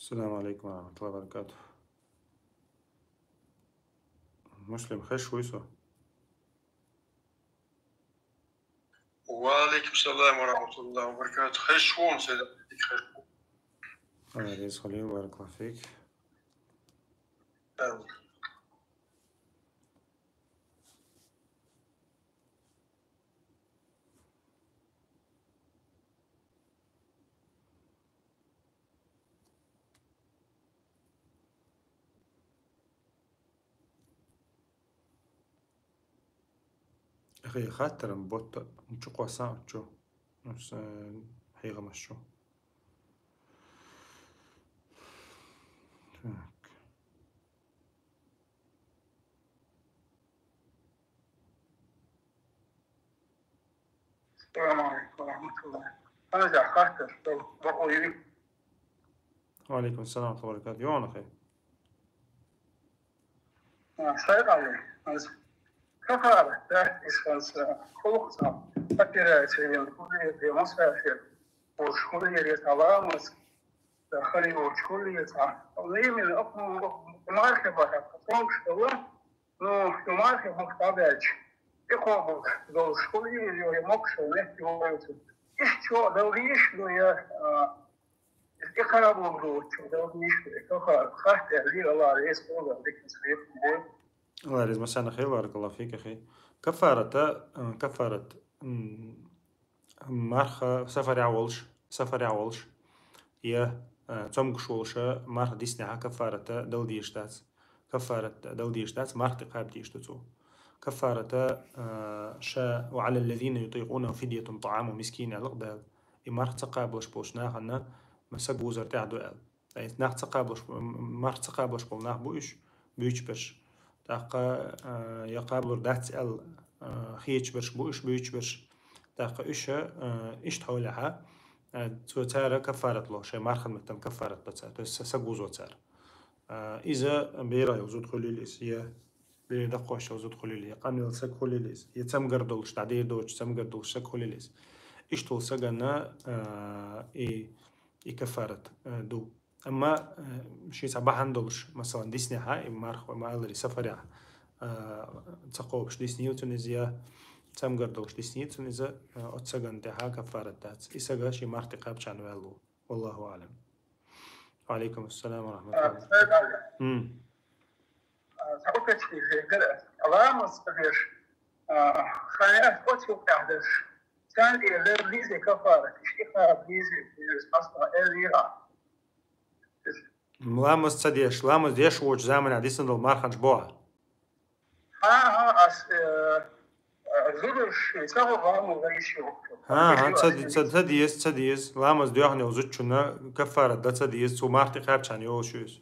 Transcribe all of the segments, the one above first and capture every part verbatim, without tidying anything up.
السلام عليكم ورحمة الله وبركاته. Муслим, хезаш вуй со? وعليكم السلام ورحمة الله وبركاته. Хезаш ву, Сайд-Ӏаьла, хезаш ву. Алла реза хуьлийла, بارك الله فيك. Амин. Эхе, хаттар-м бутт, чу кхоссал чу. Ус, э, хьехамаш чу. Так. السلام عليكم ورحمة الله. Хьажа, хаттар, со бакъо юй. وعليكم السلام ورحمة الله وبركاته. Йоах, хьо. А, Сайд-Ӏаьла, аз кафарат дац, аз, а, хулух цхьа, операция йина, хуле, де мусафир, уж хуле, де ламаз, да, хали уж хуле, цхьа. Именно, оху, оху, мархе бара, оху, что, ну, шу мархе мохк дӀабаьлча, тӀекхобуш долуш хуьлий, я мохк шо мехкан вуьйцу. Иштта чӀогӀа дала дийш ду, я, а, тӀекхарабур ду, чӀогӀа дала дийш ду, и кафарат хатта аьллера, Алла реза хуьлда, диканца векхам бой. Алла реза, масана хир, بارك الله فيك, ахи. Кафарата, а, кафарат, м, марха сафарехь волуш, сафарехь волуш, я, а, цомгуш волуша марха диснехьа кафарата дала дезаш дац. Кафарат дала дезаш дац, марха тӀекхаба дезаш ду цо. Кафарата, а, ша, وعلى الذين يطيقونه فدية طعام مسكين аьлла Дала. И марха ца кхабалуш болчу нахана ма сагузар тӀехь ду аьлла. Ткъа и нах ца кхабалуш, м-, марха ца кхабалуш болу нах бу уьш, буьйцуш берш. ТӀаккха, а, я кхабалур дац аьлла, а, хеташ берш бу уьш, буьйцуш берш. ТӀаккха уьш, а, иштта хьолехьа, а, цо цара кафарат ло, шайн мархан меттан кафарат ло цара, то есть са-, сагузо цара. А, иза берах йолу зуда хуьлийла иза, я бер дакхош йолу зуда хуьлийла, я къанвелла саг хуьлийла иза, я цамгар долуш, дӀадийр доцуш цамгар долуш саг хуьлийла иза. Иштта волу сагана, а, и, и кафарат, а, ду. Амма, э, шен цхьа бахьана долуш, масалан, диснехьа, и марха ма-аллара сафарехь, э, ца кхобуш диснийла цунна иза, я цамгар долуш диснийла цунна иза, э, оцу сагана тӀехьа кафарат дац. И сага шен марха тӀекхаьбчарна ваьлла ву. والله أعلم. وعليكم السلام ورحمة الله. А, Сайд-Ӏаьла. М. А, цхьа уточнить дара. Ламаз ца деш, а, хаяс оцу юкъехь дерш. Царна тӀера дара лизе кафарат, иштта кхаба лизе, лизе, аса эр вира. Ламаз ца деш, ламаз деш воцучу заманахь дисина долу марханаш бохьа. ХӀан, хӀан, ас, э, э, зударш, ца гӀо гӀама вайша йохку. ХӀан, хӀан, ца ди-, ца, ца деза, ца деза. Ламаз доьхна йолу зудчунна каффарат дан ца деза, цо марха тӀекхаьбчарна йолуш ю иза.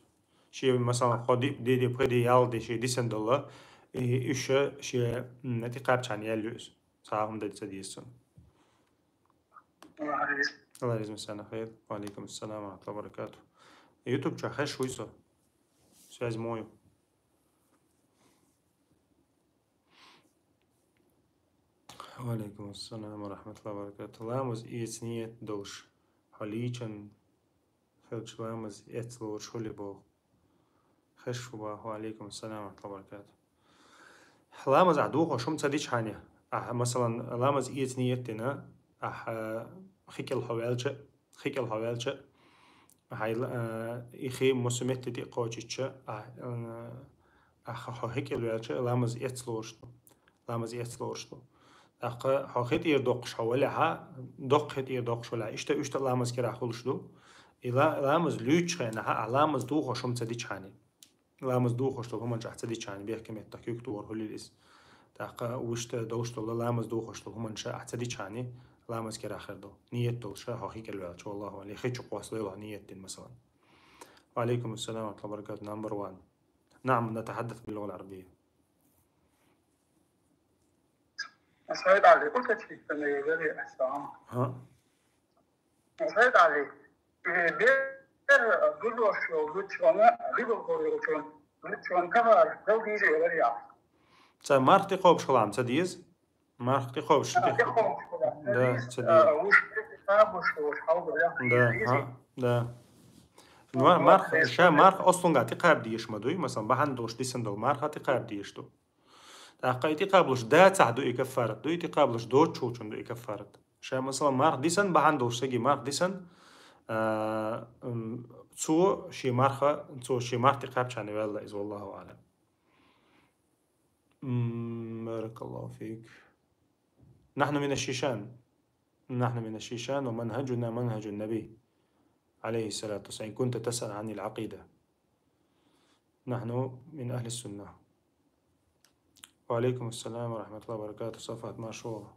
Шен, масалан, кхо ди, ди, ди, пхи ди, ялх ди, шен дисина долу, и, уьш шен, м, тӀекхаьбчарна яьлла ю иза. Цхьа а хӀума дан ца деза цунна. Алла реза, масана хир. وعليكم السلام ورحمة الله وبركاته. Ютуб чохь хезаш вуй со? Связь мо ю? وعليكم السلام ورحمة الله وبركاته. Ламаз эца ниет долуш, хьо лийчан хилча ламаз эцна лоруш хуьлий боху. Хезаш ву боху, وعليكم السلام ورحمة الله وبركاته. Ламаз ахь духуш хӀума ца дичхьана, ахь, масалан, ламаз эца ниет дина, ахь, а, хи кӀел хьо ваьлча, хи кӀел хьо ваьлча, хьайн, а, и хи массо метте тӀе кхочуьйтуш, ахь, а, ахь хьо хи кӀел ваьлча, ламаз эцна лоруш ду. Ламаз эцна лоруш ду. ТӀаккха хьо хи тӀера доккхуш хьо валехьа, доккха хи тӀера доккхуш валехьа, иштта, иштта ламаз кирахь хуьлуш ду. И ла-, ламаз луьйчу хенахь, ахь ламаз духуш хӀума ца дичхьана. Ламаз духуш долу хӀуманаш ахь ца дичхьана, бехке меттах куьг тухур хуьлийла иза. ТӀаккха вуьшта долуш долу ламаз духуш долу хӀуманаш ахь ца дичхьана, ламаз кирахь хир ду. Ниет долуш хьо хи кӀел ваьлча, والله أعلم, хи чу кхоссалойла хьо ниет дина, масалан. وعليكم السلام ورحمة الله وبركاته. Number one. نعم، نتحدث باللغة العربية. Сайд-Ӏаьла, уточнить дан мегар ю аса. ХӀа? Сайд-Ӏаьла, э, бер гудош йолу зудчунна, гудо йолчун, зудчунна каффарат дала дийза вара яхь. Ца марха тӀекхобуш хилахь ца деза? Марха тӀекхобуш, а, тӀе-, тӀекхобуш хилахь ца деза. Да, ца деза. А, уьш тӀекхобуш, уьш хьалха яхь. Да, дийза. ХӀа, да. Мар-, марха, ша марха аслунгахь тӀекхаба дезаш ма дуй, масалан, бахьана долуш дисина долу марха тӀекхаба дезаш ду. ТӀаккха и тӀекхаблуш дацахь ду и каффарат, ду и тӀекхаблуш доцучул ду и каффарат. Ша, масалан, марха дисина, бахьана долуш саги марха дисина, а, м, цо шен марха, цо шен марха тӀекхаьбча ваьлла иза, валлаху аълам. М, баракаллаху фик. نحن من الشيشان. نحن من الشيشان ومنهجنا منهج النبي عليه الصلاة والسلام. إن كنت تسأل عن العقيدة. نحن من أهل السنة. وعليكم السلام ورحمة الله وبركاته. صفوة، марша вогӀу.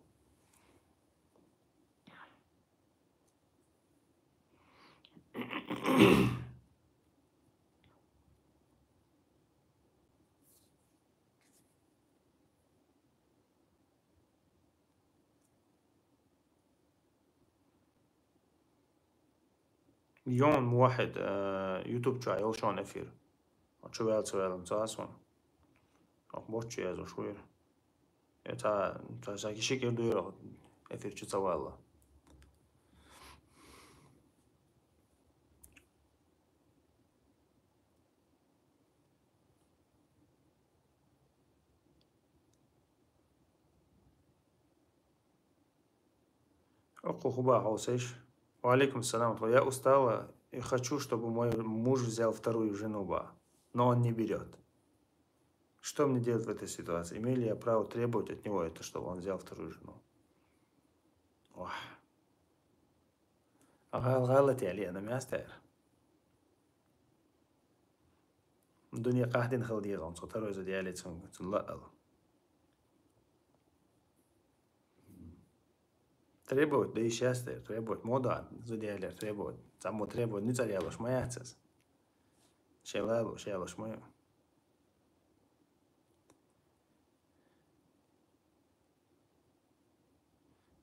Йон Муваххьид, э, YouTube чохь йолу шуна эфир. Чу ваьлла, ца ваьлла, ца аса ван. Ох, боччу яздеш вуйра. Э, ца, ца, ца ши кӀира дуйра, эфир чу ца валла. Окху хӀуба хьовсийша. Ва алейкум салам. Я устала и хочу, чтобы мой муж взял вторую жену, ба, но он не берет. Что мне делать в этой ситуации? Имею ли я право требовать от него это, чтобы он взял вторую жену? Ох. ГӀал-, гӀалат яли ана маьстер. Дуьне къаьхьдина хила деза, цо второй зуда яле цунга, цунна лаъал. Требовать, да и сейчас требовать. Мода, зуда ялера требовать. Цхьаммо требовать, ницкъ ялош ма яц иза. Шен лалуш, ялош ма ю.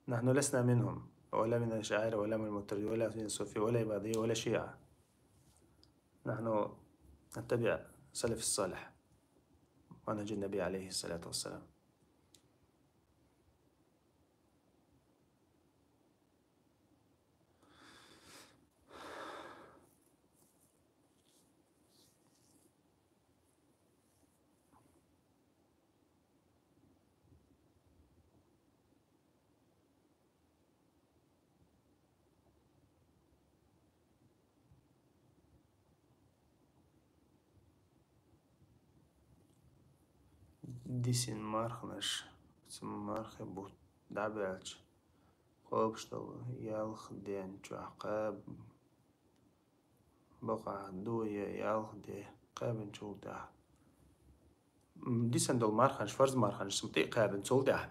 نحن لسنا منهم، ولا من الأشاعرة، ولا من الماتريدية، ولا من الصوفية، ولا عبادية، ولا شيعة. نحن نتبع السلف الصالح، منهج النبي عليه الصلاة والسلام. Дисина марханаш, цу мархи бутт дӀабаьлча, кхобуш долу ялх ден чохь кхаба бакъахь ду я ялх де кхаьбинчул тӀаьхьа. М, дисина долу марханаш, фарз марханаш, тӀе а кхаьбина цул тӀаьхьа.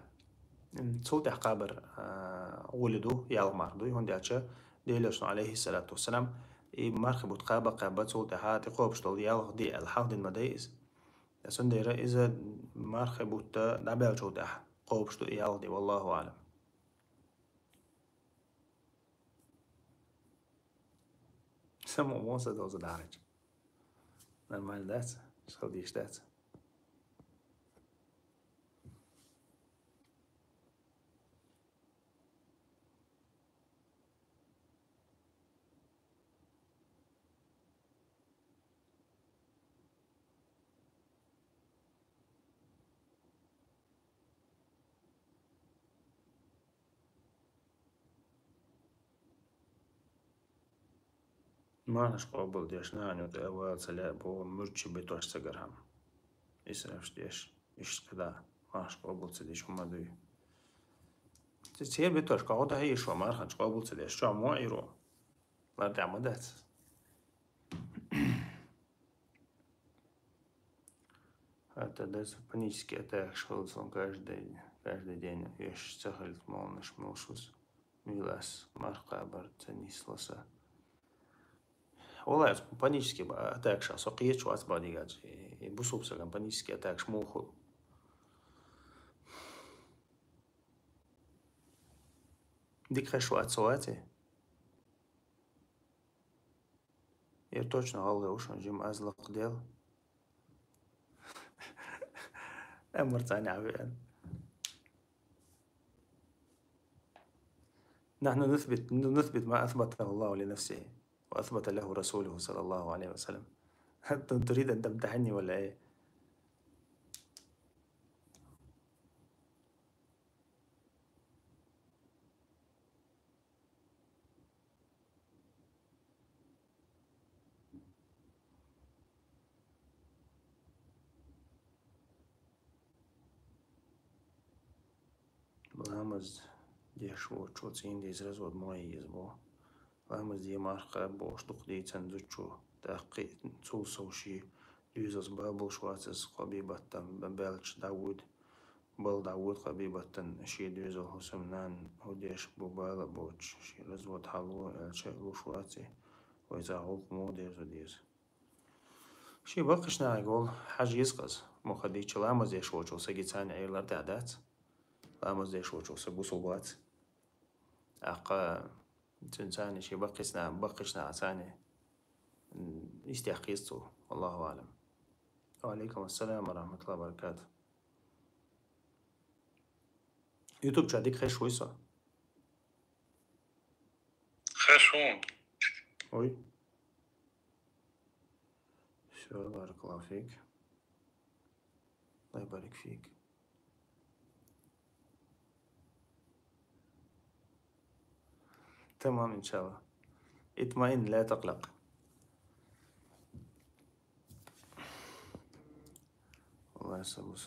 М, цул тӀаьхьа кхабар, а, гӀоли ду, ялх марха дуй, хӀунда аьлча Делан Элчано, алейхиссалату вассалам, и мархи бутт кхаба, кхаба цул тӀаьхьа тӀекхобуш долу ялх де аьлла, хьалха дина ма дай иза. Цундела иза мархи бутт дӀабаьлчул тӀаьхьа кхобуш ду и ялх де, валлаху аълам. Само вон са доза дӀахьарча. Нормально дац? Шал дийш дац? Мархаш къобалдеш, нахана юкъа вала ца лаьа боху, муьрча бетош ца гархьама. Исрафш деш, иштта кхидӀа, мархаш къобал ца деш хӀума дуй. Ц-, церан бетош кхо дӀахьийша, марханаш къобал ца деш, чохь мо Ӏийро? Лар тӀехь ма дац. ХӀара даза панический атакаш хилла сон каждый, каждый день, еш ца хилла молнаш мушус, мила ас марха кхабар ца нисло са. Валлай, ас панический ба-, атакаш, со кхечу вац бадигача, и бусулба саган панический атакаш муха хуьлу. Дика хеш вац, со ваций? Яр точно гӀалгӀай ву шуна жима аз лакхадел. Амар цӀа нехь веана. نحن نثبت، نثبت ما أثبته الله لنفسه. وأثبت له رسوله صلى الله عليه وسلم. تريد أن تمتحني ولا إيه؟ Ламаз деш волчо цӀийна деза развод мо еза боху. Ламаз де марха кхаба бохуш дукха дийцина зудчо, тӀаккха цул сов шен доьзалца бала болуш вац иза, кхо бӀе баттана баьлча дӀавоьду, бала дӀавоьду кхо бӀе баттана шен доьзал, хӀусамнана хӀун деш бу бала а боцуш, шен развод хьалуо аьлча луш вац и, вай цхьа гӀуллакх муха дерзо деза. Шен баккхийчу нахе волу хьажа еза-кх иза, муха дича ламаз деш волчу сагица цхьаьна Ӏер лартӀехь дац, ламаз деш волчу сага гусул бац. ТӀаккха цуьнан цхьаьна шен баккхийчу на-, баккхийчу нахе цхьаьна, м, истех кхийса цо, والله أعلم. وعليكم السلام ورحمة الله وبركاته. Ютуб чохь дика хезаш вуй со? Хезаш ву. Ой. Всё, баракаллаху фик. الله يبارك فيك. تمام، إن شاء الله. اطمئن، لا تقلق. الله يسلمك.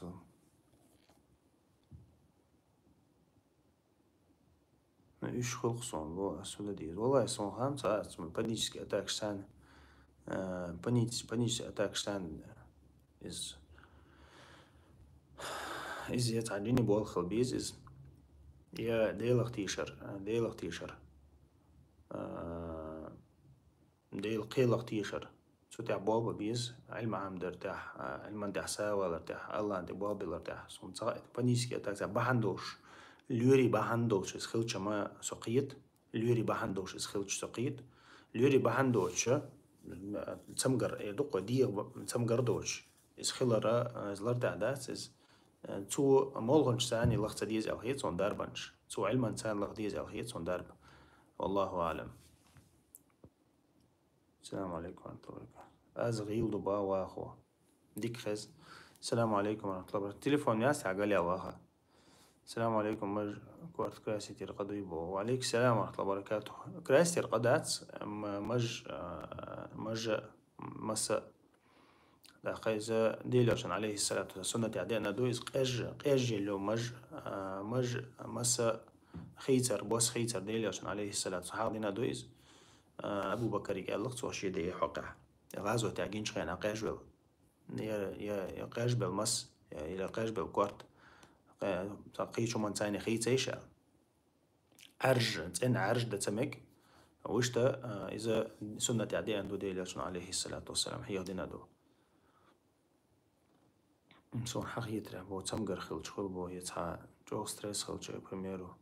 Ну, уьш хуьлу-кх суна, бо, ас хӀун дан деза. Валлахи, суна хам ца аьлла, цу панический атакаш санна, а, панический, панический атакаш санна иза. Иза я цхьа джинни болх хила беза иза. Я Делах тешар, а, Делах тешар. А, Делан кхелах тешар. Цу тӀехь болх бан беза, Ӏилма Ӏамдар тӀехь, а, Ӏилман тӀехь савалар тӀехь, Аллахьан тӀе болх биллар тӀехь. Суна ца хаьа, панический атакаш бахьана долуш, лоьрийн бахьана долуш иза хилча ма со кхета, лоьрийн бахьана долуш иза хилча со кхета. Лоьрийн бахьана доцуш, м, цамгар, э, дуккха дегӀан ба-, цамгар доцуш, иза хилар, а, иза лартӀехь дац, иза, а, цо молханчу царна лаха ца деза аьлла хета суна дарбанаш. Цо Ӏилманца царна лаха деза аьлла хета суна дарба. والله أعلم. السلام عليكم ورحمة الله وبركاته. Аз гӀийла ду бан вахо. Дика хеза. السلام عليكم ورحمة الله وبركاته. Телефон яц хьан гале ваха. السلام عليكم, маж корта краситера къа дуй бо. وعليكم السلام ورحمة الله وبركاته. Краситера къа дац, м-, маж, а, мажа, маса. ТӀаккха иза Делан Элчан, алейхиссалату вассалам, суннатехь деана ду иза, къежжа, къежжа йолу маж, а, маж, маса хийцар, бос хийцар Делан Элчан, алейхиссалату вассалам, хьахдина ду иза. А, Абу Бакарига аьлла-кх цо шен ден хьокъехь. ГӀазотехь гинчу хенахь къежвелла. Я, я, я къежбелла мас, я, я къежбелла корта. Кхе-, кхечу хӀуманца царна хийцайша аьлла. Ӏаьржа, цӀена Ӏаьржа дан ца мега. Вуьшта, а, иза суннатехь деана ду Делан Элчан, алейхиссалату вассалам, хьехдина ду. Суна хьан хетарехь, бо цамгар хилча хуьлу бо, я цхьа чӀогӀа стресс хилча, к примеру,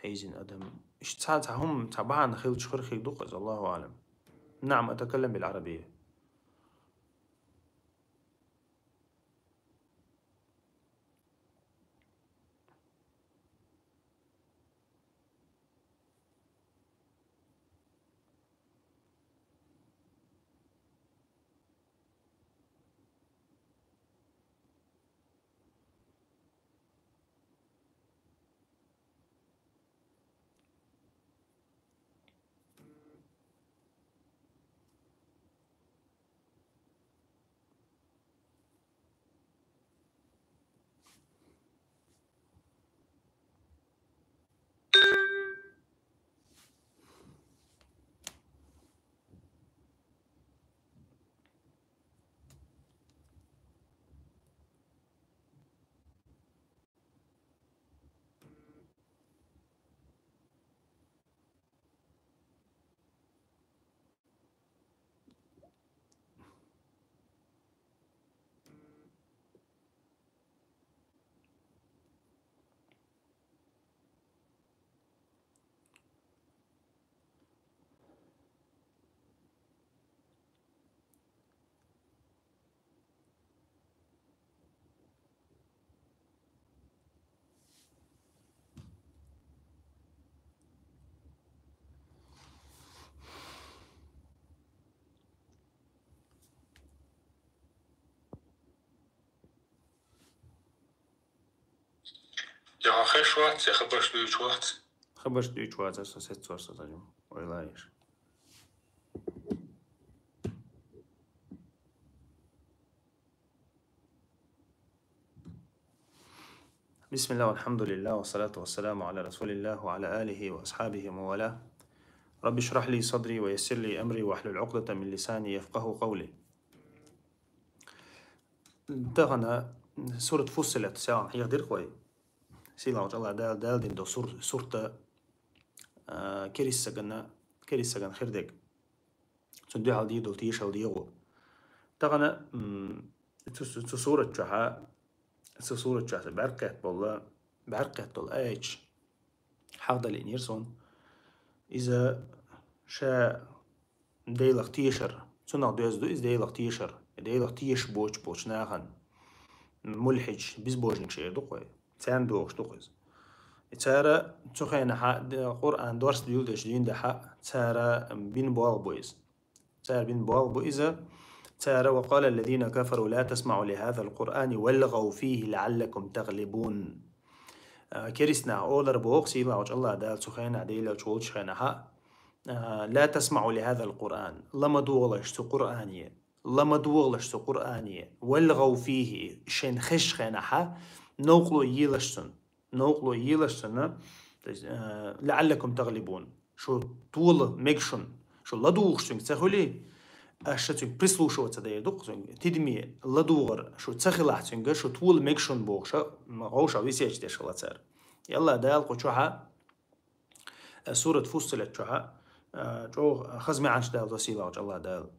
хьийзина адам. Иштта цхьа, цхьа хӀума, цхьа бахьана хилча хуьлу хир ду-кх иза, Аллаху аӀлам. نعم، أتكلم بالعربية. Я хьо хезаш вац, я хабарш дуьйцуш вац. Хабарш дуьйцуш вац, со сецор со зажим. Ойла еш. بسم الله والحمد لله والصلاة والسلام على رسول الله وعلى آله وأصحابه ومن والاه. رب اشرح لي صدري ويسر لي أمري واحلل عقدة من لساني يفقهوا قولي. Тахана сурат Фуссилат сагӀан хьехдир вай. Сийлахьчу Аллах Дала, Дала дина до сур-, сурта, а, кериссагана, кериссагана хир дег. Цун дуьхьал дийр долу тешал дегӀу. Тахана, м, цу, цу, цу сурат чохьа, цу сурат чохьа бӀаьркхетта болла, бӀаьркхетта долу аяташ хьахдалийнера суна. Иза ша Делах тешар. Цунах доьзна ду иза Делах тешар. Делах тешаш боцуш болчу нахана. Мулхьидаш, безбожникаш эр ду кхой. Царна догӀуш ду кхуьз. И цара цу хенахьа д-, Къуръан дорс дуьйладеш дийна дахьа, цара бин болх бу иза. Цара бин болх бу иза. Цара: «وقال الذين كفروا لا تسمعوا لهذا القرآن والغوا فيه لعلكم تغلبون». А, керистанаха олар боху, сийлахьчу Аллах Дала цу хенахь Делач волчу хенахьа, а, «لا تسمعوا لهذا القرآن». Ла ма догӀалаш цу Къуръане. Ла ма догӀалаш цу Къуръане. «والغوا فيه». Шайн хезаш хенахьа, новкъало елаш цунна. Новкъало елаш цунна, то есть, э, «لعلكم تغلبون». Шу тола мега шуна. Шу ладугӀуш цуьнга ца хуьлий, аша цуьнга прислушиваться дайр ду-кх цуьнга. Тидаме ладугӀар шу ца хилахь цуьнга, шу тола мега шуна бохуша, м, гӀовша висеташ деш хила цара. И Аллах Дала кху чохьа, э, сурат Фуссилат чохьа, э, чӀогӀа хаза маьӀанаш дала до сийлахьчу Аллах Дала.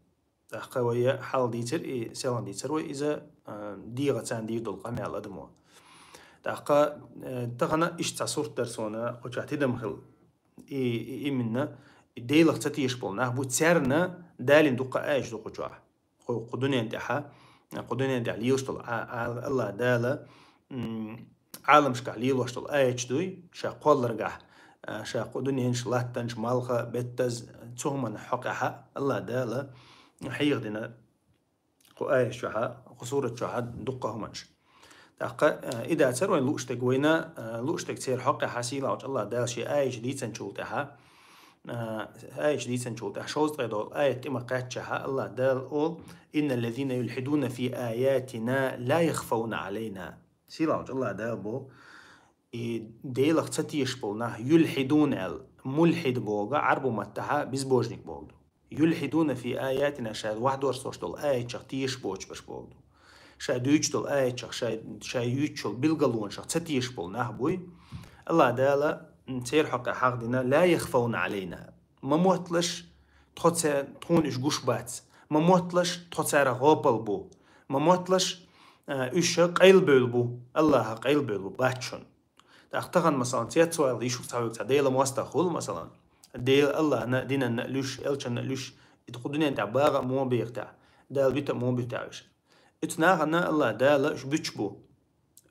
ТӀаккха вай хьал дийцира, и селхан дийцира вай иза, а, дегӀа царна дийр долу къамел адамо. ТӀаккха, э, тахана иштта цхьа сурт дара суна кху чохь тидам хила. И, и именно, и Делах ца тешаш болу нах бу, царна Далин дуккха аьш ду кху чохь. Кху, кху дуьнен тӀехьа, кху дуьнен тӀехь лелаш долу а, а, Аллах Дала, м, Ӏаламашкахь лелош долу аяташ дуй, ша кхолларгахь, а, ша кху дуьненаш, латтанаш, малха, беттаз, цу хӀуманна хьокъехьа Аллах Дала хьехадина кху аяташ чохьа, кху сурат чохьа дуккха хӀуманаш. ТӀаккха, а, и дацара вайн лууш дерг вайна, а, лууш дерг церан хьокъехьа сийлахьчу Аллах Дала шен аяташ дийцинчул тӀаьхьа, а, аяташ дийцинчул тӀаьхьа шовзткъе долу аят тӀе ма кхаьччахьа Аллах Дала олу: «إن الذين يلحدون في آياتنا لا يخفون علينا». Сийлахьчу Аллах Дала бо, и Делах ца тешаш болу нах, юлхьидун аьлла, мулхьид бога, Ӏарбу маттахьа безбожник бога ду. Юлхьидуна фи аятина, ша вахдорсош долу аятчах тешаш боцуш баш бога ду. Ша дуьйцуш долу аятчах, ша, ша юьйцуш йолу билгалонашах ца тешаш болу нах буй. Аллах Дала, м, церан хьокъехь хьахдина: «لا يخفون علينا». Ма мотталаш, тхо ца-, тхуна уьш гуш бац. Ма мотталаш, тхо царах гӀопал бу. Ма мотталаш, а, уьш къайлабевлла бу, Аллахах къайлабевлла бу, бац шуна. ТӀаккха тахана, масалан, цецвайл йиш ву цхьа вуьгу цхьа Делан мостагӀа хуьлу, масалан, Дела Аллахьна, динанна а луьш, элчанна а луьш, и кху дуьнен тӀехь багӀа а мо бехатехь, Дала бита а мо буьтехь уьш. Оцу нахана Аллах Дала уьш буьтуш бу.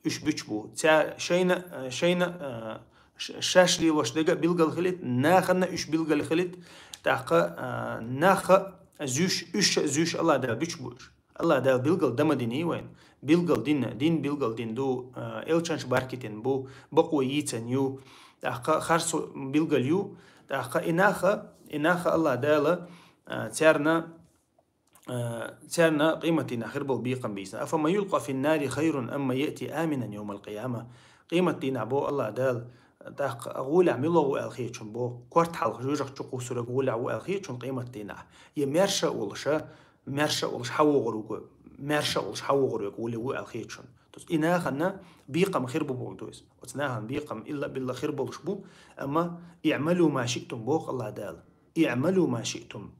Уьш буьтуш бу. Цаьрга шайна, шайна, а, ш-, шаьш лелош дерг а билгал хилийта, нахана уьш билгал хилийта, тӀаккха, а, нах а зуьйш, уьш а зуьйш Аллах Дала буьтуш бу уьш. Аллах Дала билгал дан ма динний вайна. Билгал дина, дин билгал дина ду, а, элчанаш баркитина бу, бакъо йийцина ю, тӀаккха харцо билгал ю, тӀаккха и нах а, и нах а Аллах Дала, а, цаьрна, а, цаьрна къематдийнахь хир болу бекхам бийцина. «أفمن يلقى في النار خير أم من يأتي آمنا يوم القيامة». Къематдийнахь бо Аллах Дала, тӀаккха гӀолехь мила ву аьлла хетачун бо, корта хьалха жоьжахати чу кхуссург гӀолехь ву аьлла хетачун къематдийнахь. Я маьрша а волуша, маьрша а волуш хьавогӀур ву, маьрша а волуш хьавогӀур ву, вули ву аьлла хетачун. То есть и нахана бекхам хир бу боху дуьйс. Оцу нахана бекхам илла-билла хир болуш бу, амма «اعملوا ما شئتم» боху Аллах Дала. «اعملوا ما شئتم.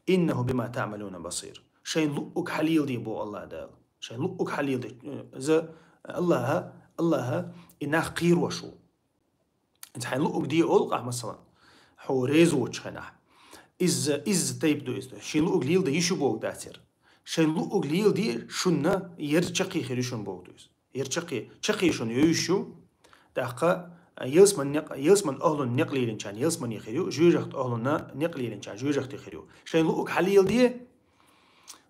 إنه بما تعملون بصير». Шайн луъуг хьалелде боху Аллах Дала. Шайн луъуг хьалелде. Иза Аллаха, Аллаха и нах кхийрош ву. Иза хьайн луъуг де олу къахь, масалан, хьо реза воцучу хенахь. Иза, иза тайпа ду иза. Шен луъуг лелда йиш ю боху дацара. Шайн луъуг лелде шуна, яра чаккхе хир ю шуна боху ду иза. Яра чаккхе, чаккхе шуна йовзуш ю. ТӀаккха, а, ялсман некъ-, ялсман охӀлун некъ лелинчарна ялсмане хир ю, жоьжахати охӀлунна некъ лелинчарна жоьжахати хир ю. Шайн луъуг хьалелде,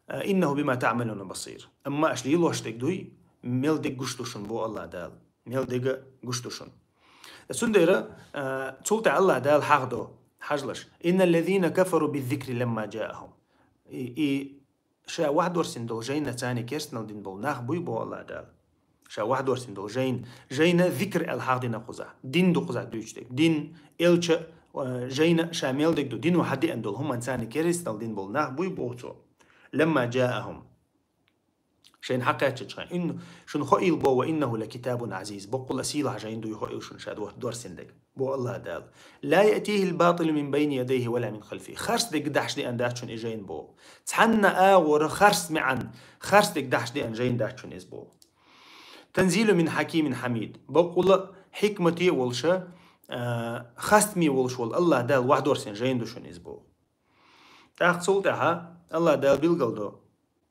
а, «إنه بما تعملون بصير». Амма аша лелош дерг дуй, мел дерг гуш ду шуна боху Аллах Дала. Мел дега гуш ду шуна. Цундела, а, цул тӀехьа Аллах Дала хьахдо, хьажалаш: «إن الذين كفروا بالذكر لما جاءهم». И, и ша вахьдорсина долу жайна царна керстанал дина болу нах буй бо Аллах Дала. Ша вахьдорсина долу жайна, жайна зикр аьлла хьахдина кхузахь. Дин ду кхузахь дуьйцуш дерг. Дин, элча, а, жайна ша мел дег ду. Дино хьадеана долу хӀуманна царна керстанал дина болу нах буй боху цо. «لما جاءهم». Шайна хьакхаьччачхьана. Ин шуна хоийла бо: «وإنه لكتاب عزيز». Баккъалла сийлахь жайна дуй хоийла шуна ша дор-, дорсина дерг. Бо Аллах Дала: «لا يأتيه الباطل من بين يديه ولا من خلفه». Харц дерг дахьаш деана дац шуна и жайна бо. Цхьанна агӀора харц маьӀан, харц дерг дахьаш деана жайна дац шуна иза бо. «تنزيل من حكيم حميد». Баккъалла хьикмате а волуша, а, хастаме а волуш волу Аллах Дала вахьдорсина жайна ду шуна иза бо. ТӀаккха цул тӀаьхьа Аллах Дала билгал до.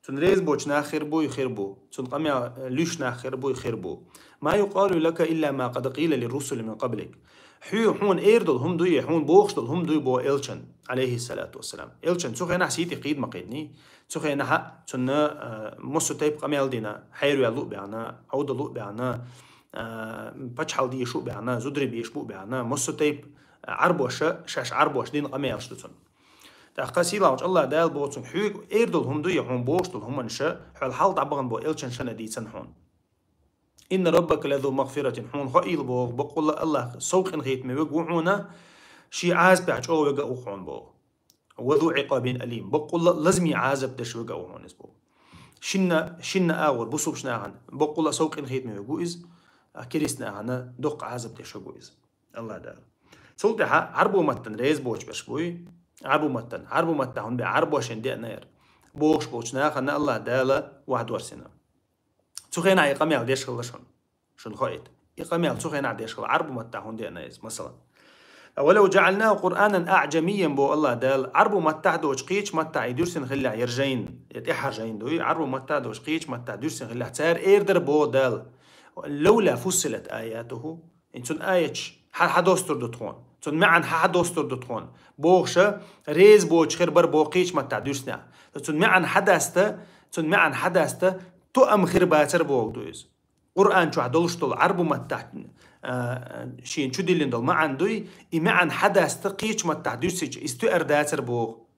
Цунна реза боцу нах хир буй, хир бу. Цунна къамел, э, луьйш нах хир буй, хир бу. «ما يقال لك إلا ما قد قيل للرسل من قبلك». Хьоьга хьуна эр долу хӀума дуй, хьуна бохуш долу хӀума дуй бо элчан, алейхиссалату вассалам. Элчан цу хенахь сий тӀе кхийда ма кхийдиний. Цу хенахь цунна, э, массо тайпа къамел дина, хьерваьлла а баьхна, Ӏовдал а баьхна, э, пачхьалкх дешаш а баьхна, зударий беш бу а баьхна, массо тайпа, э, Ӏарбоша, шаьш Ӏарбоша дина къамелаш ду цунна. ТӀаккха сийлахьчу Аллах Дала боху цунга: хьоьга эр долу хӀума дуй, хьуна бохуш долу хӀуманаш, хьол хьалха дӀабахана бо элчан шана дийцина хьуна. «إن ربك لذو مغفرة», хьуна хоийла боху, баккъалла Аллах сов къинхетаме верг ву хьуна, шен Ӏазапехь чӀогӀа верг а ву хьуна боху. «وذو عقاب أليم», баккъалла лазаме Ӏазап деш верг а ву хьуна иза боху. Шинна, шинна агӀор бусулба нахана, баккъалла сов къинхетаме верг ву иза, а керист нахана доккха Ӏазап деш верг ву иза. Аллах Дала. Цул тӀаьхьа Ӏарбо маттана реза боцуш берш буй. Ӏарбо маттана. Ӏарбо маттахь хӀунда бен Ӏарбошна деана яра. Бохуш болчу нахана Аллах Дала вахьдорсина. Цу хенахь и къамел деш хилла шуна. Шуна хоийта. И къамел цу хенахь деш хилла. Ӏарбо маттахь хӀунда деана иза, масала. «ولو جعلناه قرآنا أعجميا», бо Аллах Дала, Ӏарбо маттахь доцу кхечу маттахь и дуьрсина хилла яра жайна, я тӀаьхьара жайна дуй, Ӏарбо маттахь доцу кхечу маттахь дуьрсина хилла, цара эр дара бо Дала: «لولا فصلت آياته». Ин цун аяташ хьа-, хьадостур ду тхуна. Цун маьӀан хьа-, хьадостур ду тхуна. Бохуша, реза боцуш хир бара бо кхечу маттахь дуьрсинехь. Цун маьӀан хьадаста, цун маьӀан хьадаста, тоам хир бацар боху ду иза. Къуръан чохь долуш долу Ӏарбу маттахь, а, шена чу диллина долу маьӀан дуй, и маьӀан хьадаста кхечу маттахь дуьрсича, иза туьар дацар боху.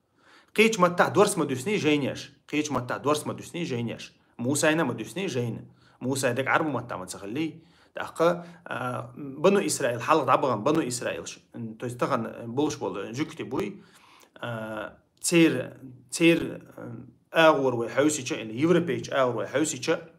Кхечу маттахь дорс ма дуьсний жайнеш. Кхечу маттахь дорс ма дуьсний жайнеш. Мусайна ма дуьсний жайна. Мусай дерг Ӏарбу маттахь ма ца хиллий. ТӀаккха, а, Бану Исраил, хьалха дӀабахана Бану Исраилш, м, то есть тахана болуш болу жуьгти буй, а, цер, цер, м, агӀор вай хьовсича, или европейчу агӀор вай хьовсича,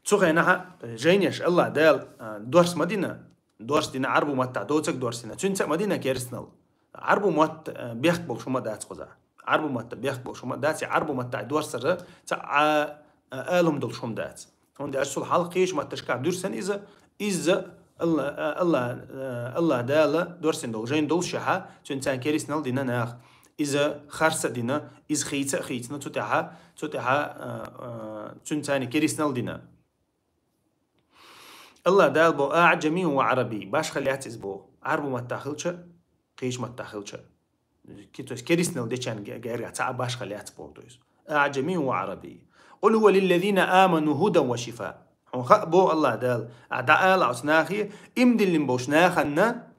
цу хенахьа жайнеш Аллах Дала, а, дорс ма дина, дорс дина Ӏарбу маттахь доцаг дорс дина, цуьнца а ма дина керстанал. Ӏарбу матта, а, бехк болуш хӀума дац кхуза. Ӏарбу матта бехк болуш хӀума дац, и Ӏарбу маттахь дорсара ца а, а, алум долуш хӀума дац. ХӀунда аьлча цул хьалха кхечу матташкахь дуьрсан иза, иза Алла, а, Алла, а, Аллах Дала дорсин долу жайн долуш шаьхьа, цуьнца керстанал дина нах. Иза харса а дина, иза хийца а хийцина, цу тӀаьхьа, цу тӀаьхьа, а, а, цуьнца керстанал дина. Аллах Дала бо: «أعجمي وعربي». Башха лаьц иза бо. Ӏарбу маттахь хилча, кхечу маттахь хилча. Ки-, то есть керстанал дечарна ге-, гергахь цхьа а башха лаьц бо, то есть. «أعجمي وعربي. قل هو للذين آمنوا هدى وشفاء». Хьуна хаьа бо Аллах Дала. А дӀаала оцу нахе, имдиллина болуш наханна,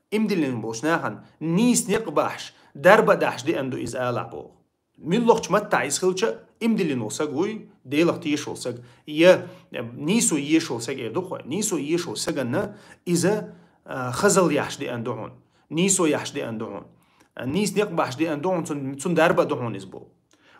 имдиллина болуш наханна, нийса некъ бахьаш, дарба а дахьаш деана ду иза алахь боху. Муьлххачу маттахь иза хилча, имдиллина волу саг вуй, Делах тешаш волу саг. Я нийсо езаш волу саг эр ду кхой. Нийсо езаш волу саганна иза, а, хазал яхьаш деана ду хьуна. Нийсо яхьаш деана ду хьуна. А, нийса некъ бахьаш деана ду хьуна, цун, цун дарба а ду хьуна иза бо.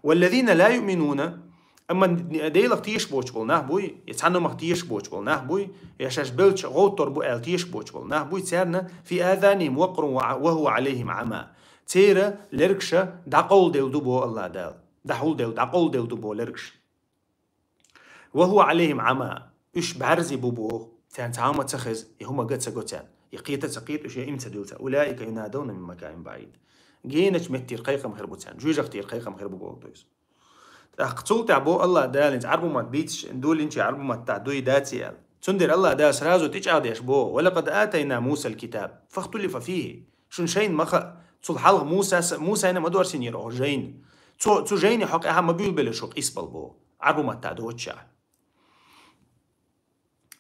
«والذين لا يؤمنون», амма Делах тешаш боцуш болу нах буй, я цхьаннамах тешаш боцуш болу нах буй, я шаьш белча гӀовттор бу аьлла тешаш боцуш болу нах буй, царна «في آذانهم وقر وهو عليهم عمى». Церан лергаша дӀакъовладелла ду бо Аллах Дала. ДӀахьулделла, дӀакъовладелла ду бо лергаша. «وهو عليهم عمى». Уьш бӀаьрзе бу боху. Царна цхьа а хӀума ца хеза, я хӀума га ца го царна. Я кхета ца кхета уьш, я им ца дилла царна. «أولئك ينادون من مكان بعيد». Генарчу меттера кхайкхам хир бу царна. Жоьжахатера кхайкхам хир бу боху, то есть. ТӀаккха цул тӀаьхьа бо Аллах Дала, хӀинца Ӏарбу мотт бийцаш, долинчи Ӏарбу маттахь дуй даций аьлла. Цундела Аллах Дала сразу тӀечӀагӀдеш бо: «ولقد آتينا موسى الكتاب فاختلف فيه». Шун шайна ма хаьа, цул хьалха Мусас, Мусайна ма дорсинера оха жайна. Цо, цу жайни хьокъехьа ма буьйлабелира шу къийсабала бо. Ӏарбу маттахь доцуш а.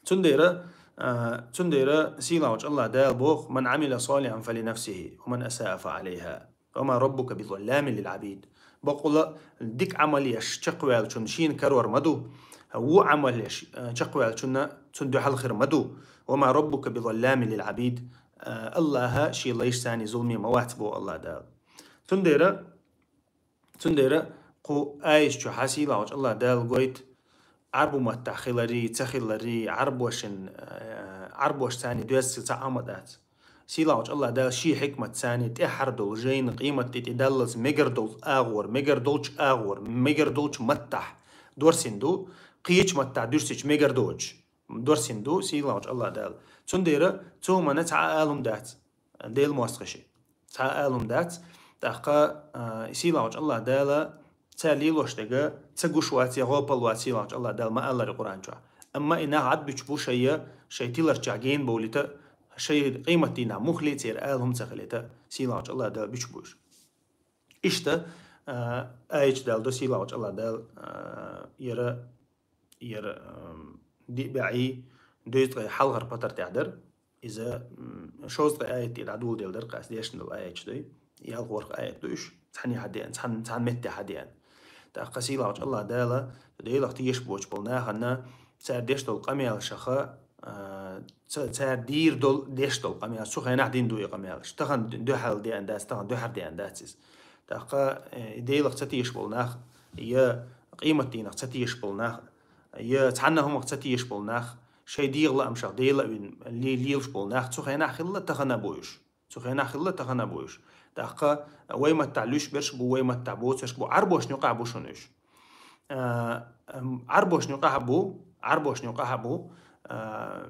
Цундела, а, цундела сийлахьчу Аллах Дала боху: «Ман Ӏамила салихьан фали нафсихи, ва ман асаа фа Ӏалайха, ва ма раббука би залламин лил Ӏабид». Бакъволу дика Ӏамал еш чекхваьллачунна шена карор ма ду, вон Ӏамал еш, а, чекхваьллачунна цунна дуьхьал хир ма ду, «ва ма раббука би залламин лил Ӏабид». А, Аллахь шен лайшца зуламе ма вац боху Аллах Дала. Цундела Цундела кху аят чохь сийлахьчу Аллах Дала гойту Ӏарбу маттахь хиларий, ца хиларий, Ӏарбошин, э, Ӏарбош царна доьзна ца Ӏама дац. Сийлахьчу Аллах Дала шен хьикмат царна тӀаьххьара долу жайна къематде тӀедаллалц мегар долу агӀор, мегар долчу агӀор, мегар долчу маттахь дорсина ду, кхечу маттахь дуьрсича мегар доцуш дорсина ду сийлахьчу Аллах Дала. Цундела цу хӀуманна цхьа а алум дац. Делан мостагӀаша. Цхьа а алум дац. ТӀаккха, а, сийлахьчу Аллах Дала цара лелош дерг ца гуш вац я гӀопал вац сийлахьчу Аллах Дала ма аллара Къуръан чохь. Амма и нах Ӏад буьтуш бу шайн, шайн тиларчохь гена бовлийта, шайн къематдийнахь мухха а церан ала хӀума ца хилийта, сийлахьчу Аллах Дала буьтуш бу уьш. Иштта, а, аят чу далдо сийлахьчу Аллах Дала, а, яра Яра, ам, диъ бӀе, дезткъе хьалхара патар тӀехь дара. Иза, м, шовзткъе аят тӀе дӀадоладелла дара, кхас дешна долу аяташ ду. Ялхорху аят ду уьш. Цхьаьна хьадеана, цхьаьна, цхьаьна метте хьадеана. ТӀаккха сийлахьчу Аллах Дала, Делах тешаш боцуш болу нахана, цара деш долу къамелашаха, а, ца-, цара дийр долу, деш долу къамелаш, цу хенахь дина ду и къамелаш. Тахана дуьхьал деана дац, тахана дуьхьал деана дац иза. ТӀаккха, э, и Делах ца тешаш болу нах, я къематдийнах ца тешаш болу нах, я цхьанна хӀумах ца тешаш болу нах, шайн дегӀан лаамашах Дела а вина ле-, лелаш болу нах, цу хенахь хилла тахана а бу уьш. Цу хенахь хилла тахана а бу уьш. ТӀаккха вай маттахь луьйш берш а бу, вай маттахь боцурш а бу, Ӏарбошна юкъахь а бу шуна уьш. А, ам, Ӏарбошна юкъахь а бу, Ӏарбошна юкъахь а бу, а,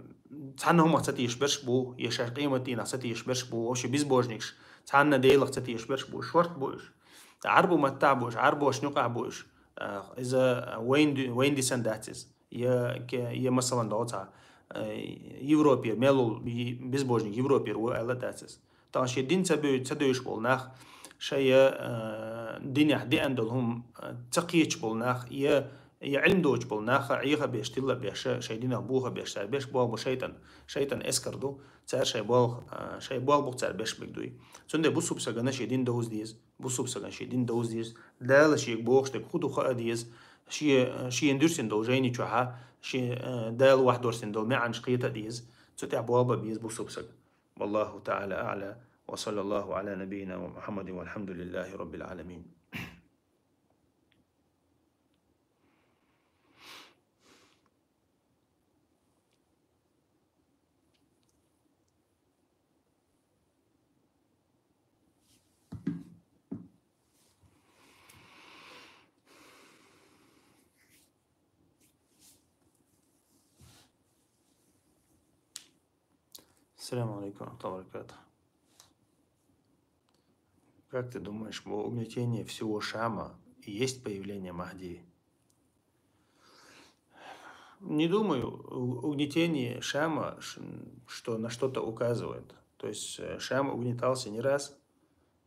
цхьанна хӀумах ца тешаш берш а бу, я шаьш къематдийнах ца тешаш берш а бу, вообще безбожникаш, цхьанна Делах ца тешаш берш а бу, шорта бу уьш. Ӏарбу маттахь а бу уьш, Ӏарбошна юкъахь а бу уьш. А, иза вайн ди-, вайн дисна дац иза. Я ке-, я, масалан, догӀу цхьа, э, Европера, мел волу и-, безбожник Европера ву аьлла дац иза. Тахана шен дин ца бе-, ца девзаш болу нах, шайн, э, динехь деана долу хӀума, э, ца кхеташ болу нах, я, я Ӏилма доцуш болу нах, Ӏеха беш, тилла беш, шайн динах боха беш, цара беш болх бу шайтан, шайтан эскар ду. Цара шайн болх, э, шайн болх бу цара беш биг дуй. Цундела бусалба сагана шен дин довза деза. Бусалба сагана шен дин довза деза. Дала шега бохуш дерг хӀун ду хаа деза. Шен, шена дуьрсина долу жайни чохьа, шен, э, Дала вахь дорсина долу маьӀнаш кхета а деза. Цу тӀехь болх бан беза бусалба сага. Валлаху та'ала а'ла. Ва саллаллаху аля набийина Мухаммадин валхамдулиллахи раббил аламин. Ассаламу алейкум ва рахматуллахи ва баракатух. Как ты думаешь, у-, угнетение всего Шама и есть появление Махди? Не думаю, у-, угнетение Шама, ш-, что на что-то указывает. То есть, э, Шам угнетался не раз,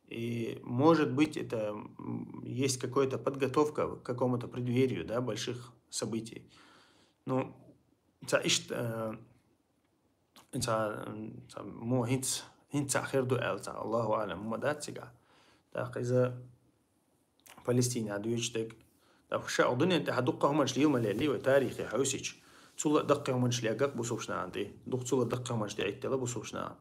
и, может быть, это, м, есть какая-то подготовка к какому-то преддверию, да, больших событий. Ну, ца ишт-, э, ца, ца, мо хӀинца, хӀинца хир ду аьлла ца, Аллаху а'лам, ма дац цигахь. ТӀаккха иза Палестинехь дуьйцуш дерг. ТӀаккха ша дуьнен тӀехь дуккха хӀуманаш лела ма лелли вай тарихе хьовсича. Цул а даккхий хӀуманаш леггакх бусалба нахана тӀе. Дукха цул а даккхий хӀуманаш тӀе Ӏиттала бусалба нахана.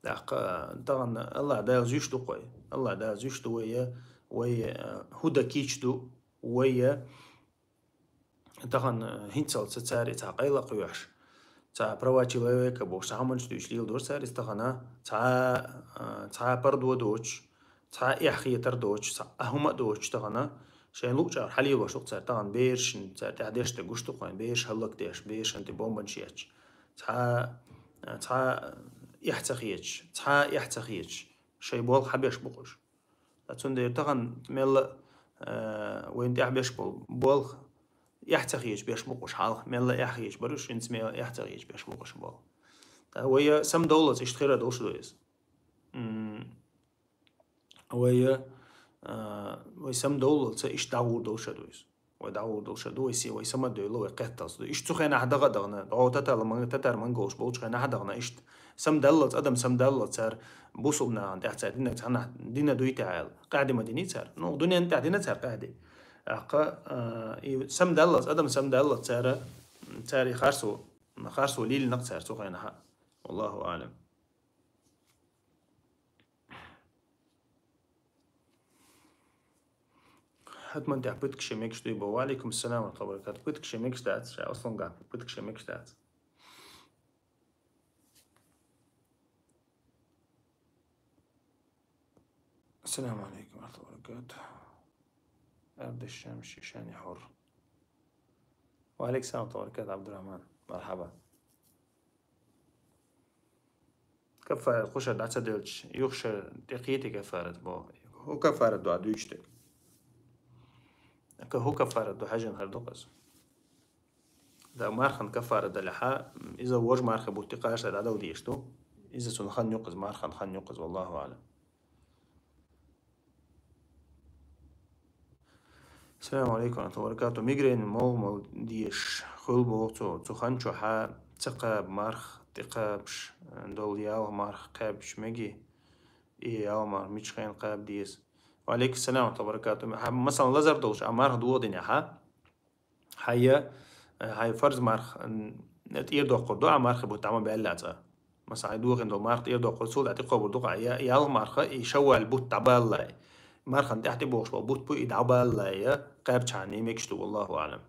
ТӀаккха тахана Аллах Дала зуьйш ду кхой. Аллах Дала зуьйш ду вай, вай, э, хӀу дан кийча ду, вай, э, тахана, э, хӀинцалц цара и цхьа къайла а кхоьхьуш, цхьа права человека бохуш, цхьа хӀуманаш дуьйцуш леладора цара иза тахана, цхьа, э, цхьа пардо доцуш, цхьа эхь хетар доцуш, цхьа а хӀума а доцуш тахана, шайн луъучара хьалелош ду-кх цара тахана берашна, цара тӀехь деш дерг гуш ду-кх вайн, бераш хӀаллакдеш, берашна тӀе бомбанаш етташ, цхьа, э, цхьа эхь ца хеташ, цхьа эхь ца хеташ, шайн болх хьабеш бу-кх уьш. Ткъа цундела тахана мелла, э, вайна тӀехь беш болу болх эхь ца хеташ беш бу-кх уьш хьалха, мелла эхь хеташ бара уьш, хӀинца мелла эхь ца хеташ беш бу-кх уьш болу. Ткъа вай самадовллалц иштта хир а долуш ду иза. М, вай, э, вай самадовллалц иштта дӀагӀур долуш а ду иза. Вай дӀагӀоргдолаш ду, вай се, вай самадойла, вай кхетталца ду. Иштта цу хенахь дагӀа а даьнна, дӀо татар, ман-, татар-монголаш болчу хенахь а даьнна, иштта самадаллалц, адам самадаллалц цара бусулба нахана тӀехь цара диннарг цхьаннахь дина дуй те аьлла, къаьхьа ма диний цара. Ну, дуьненна тӀехь дина цара къаьхьа. ТӀаккха, а, и самадаллалц, адам самадаллалц цара, цара и харцо, харцо лелийнарг цара цу хенахь. Валлаху аӀлам. ХӀетаман тӀехь пытка ше мегаш дуй бо. Ва Ӏалайкум салам ва рахматуллахи ва баракатух. Пытка ше мегаш дац, ша Аслан гапа. Пытка ше мегаш дац. Ассаламу Ӏалайкум ва рахматуллахи ва баракатух. Ардаш Шамши Шани Хьур. Ва Ӏалайкум салам ва рахматуллахи ва баракатух, Абдурахман. Мархьаба. Каффарат кхушара дӀа ца делча, юха шара тӀекхетий каффарат боху. ХӀун каффарат ду а дуьйцу дерг? Ка-, хӀун каффарат ду, хьажийна хир ду-кх иза. Да, мархан каффарат далехь, иза вож мархи бутт тӀекхачале дӀадала дезаш ду. Иза цунна хан ю-кх иза, мархан хан ю-кх иза, валлаху аӀлам. Салам алейкум ва рахматуллахи ва баракатух. Мигрень муха мала дезаш хуьлу боху цо, цу хан чохь ца кхаба марха, тӀекхабаш долу ялх марха кхаьбча меги, и ялх марха мича хенахь кхаба деза? Ва алейкум салам ва рахматуллахи ва баракатух. Хьан, масалан, лазар долуш, а марха дохадинехь, хьан, хьан фарз марха, м, тӀера доккхур ду, а мархи бутт дӀа ма баьллинехь. Масалан, хьан дохийна долу марха тӀера доккхур, цул тӀаьхьа тӀекхобур ду-кх, я, ялх марха, и шаввал бутт дӀабаллалц. Мархан тӀаьхьа тӀебогӀуш болу бутт бу и дӀабаллалц, я кхаьбча хьан, и мегаш ду, валлаху аӀлам.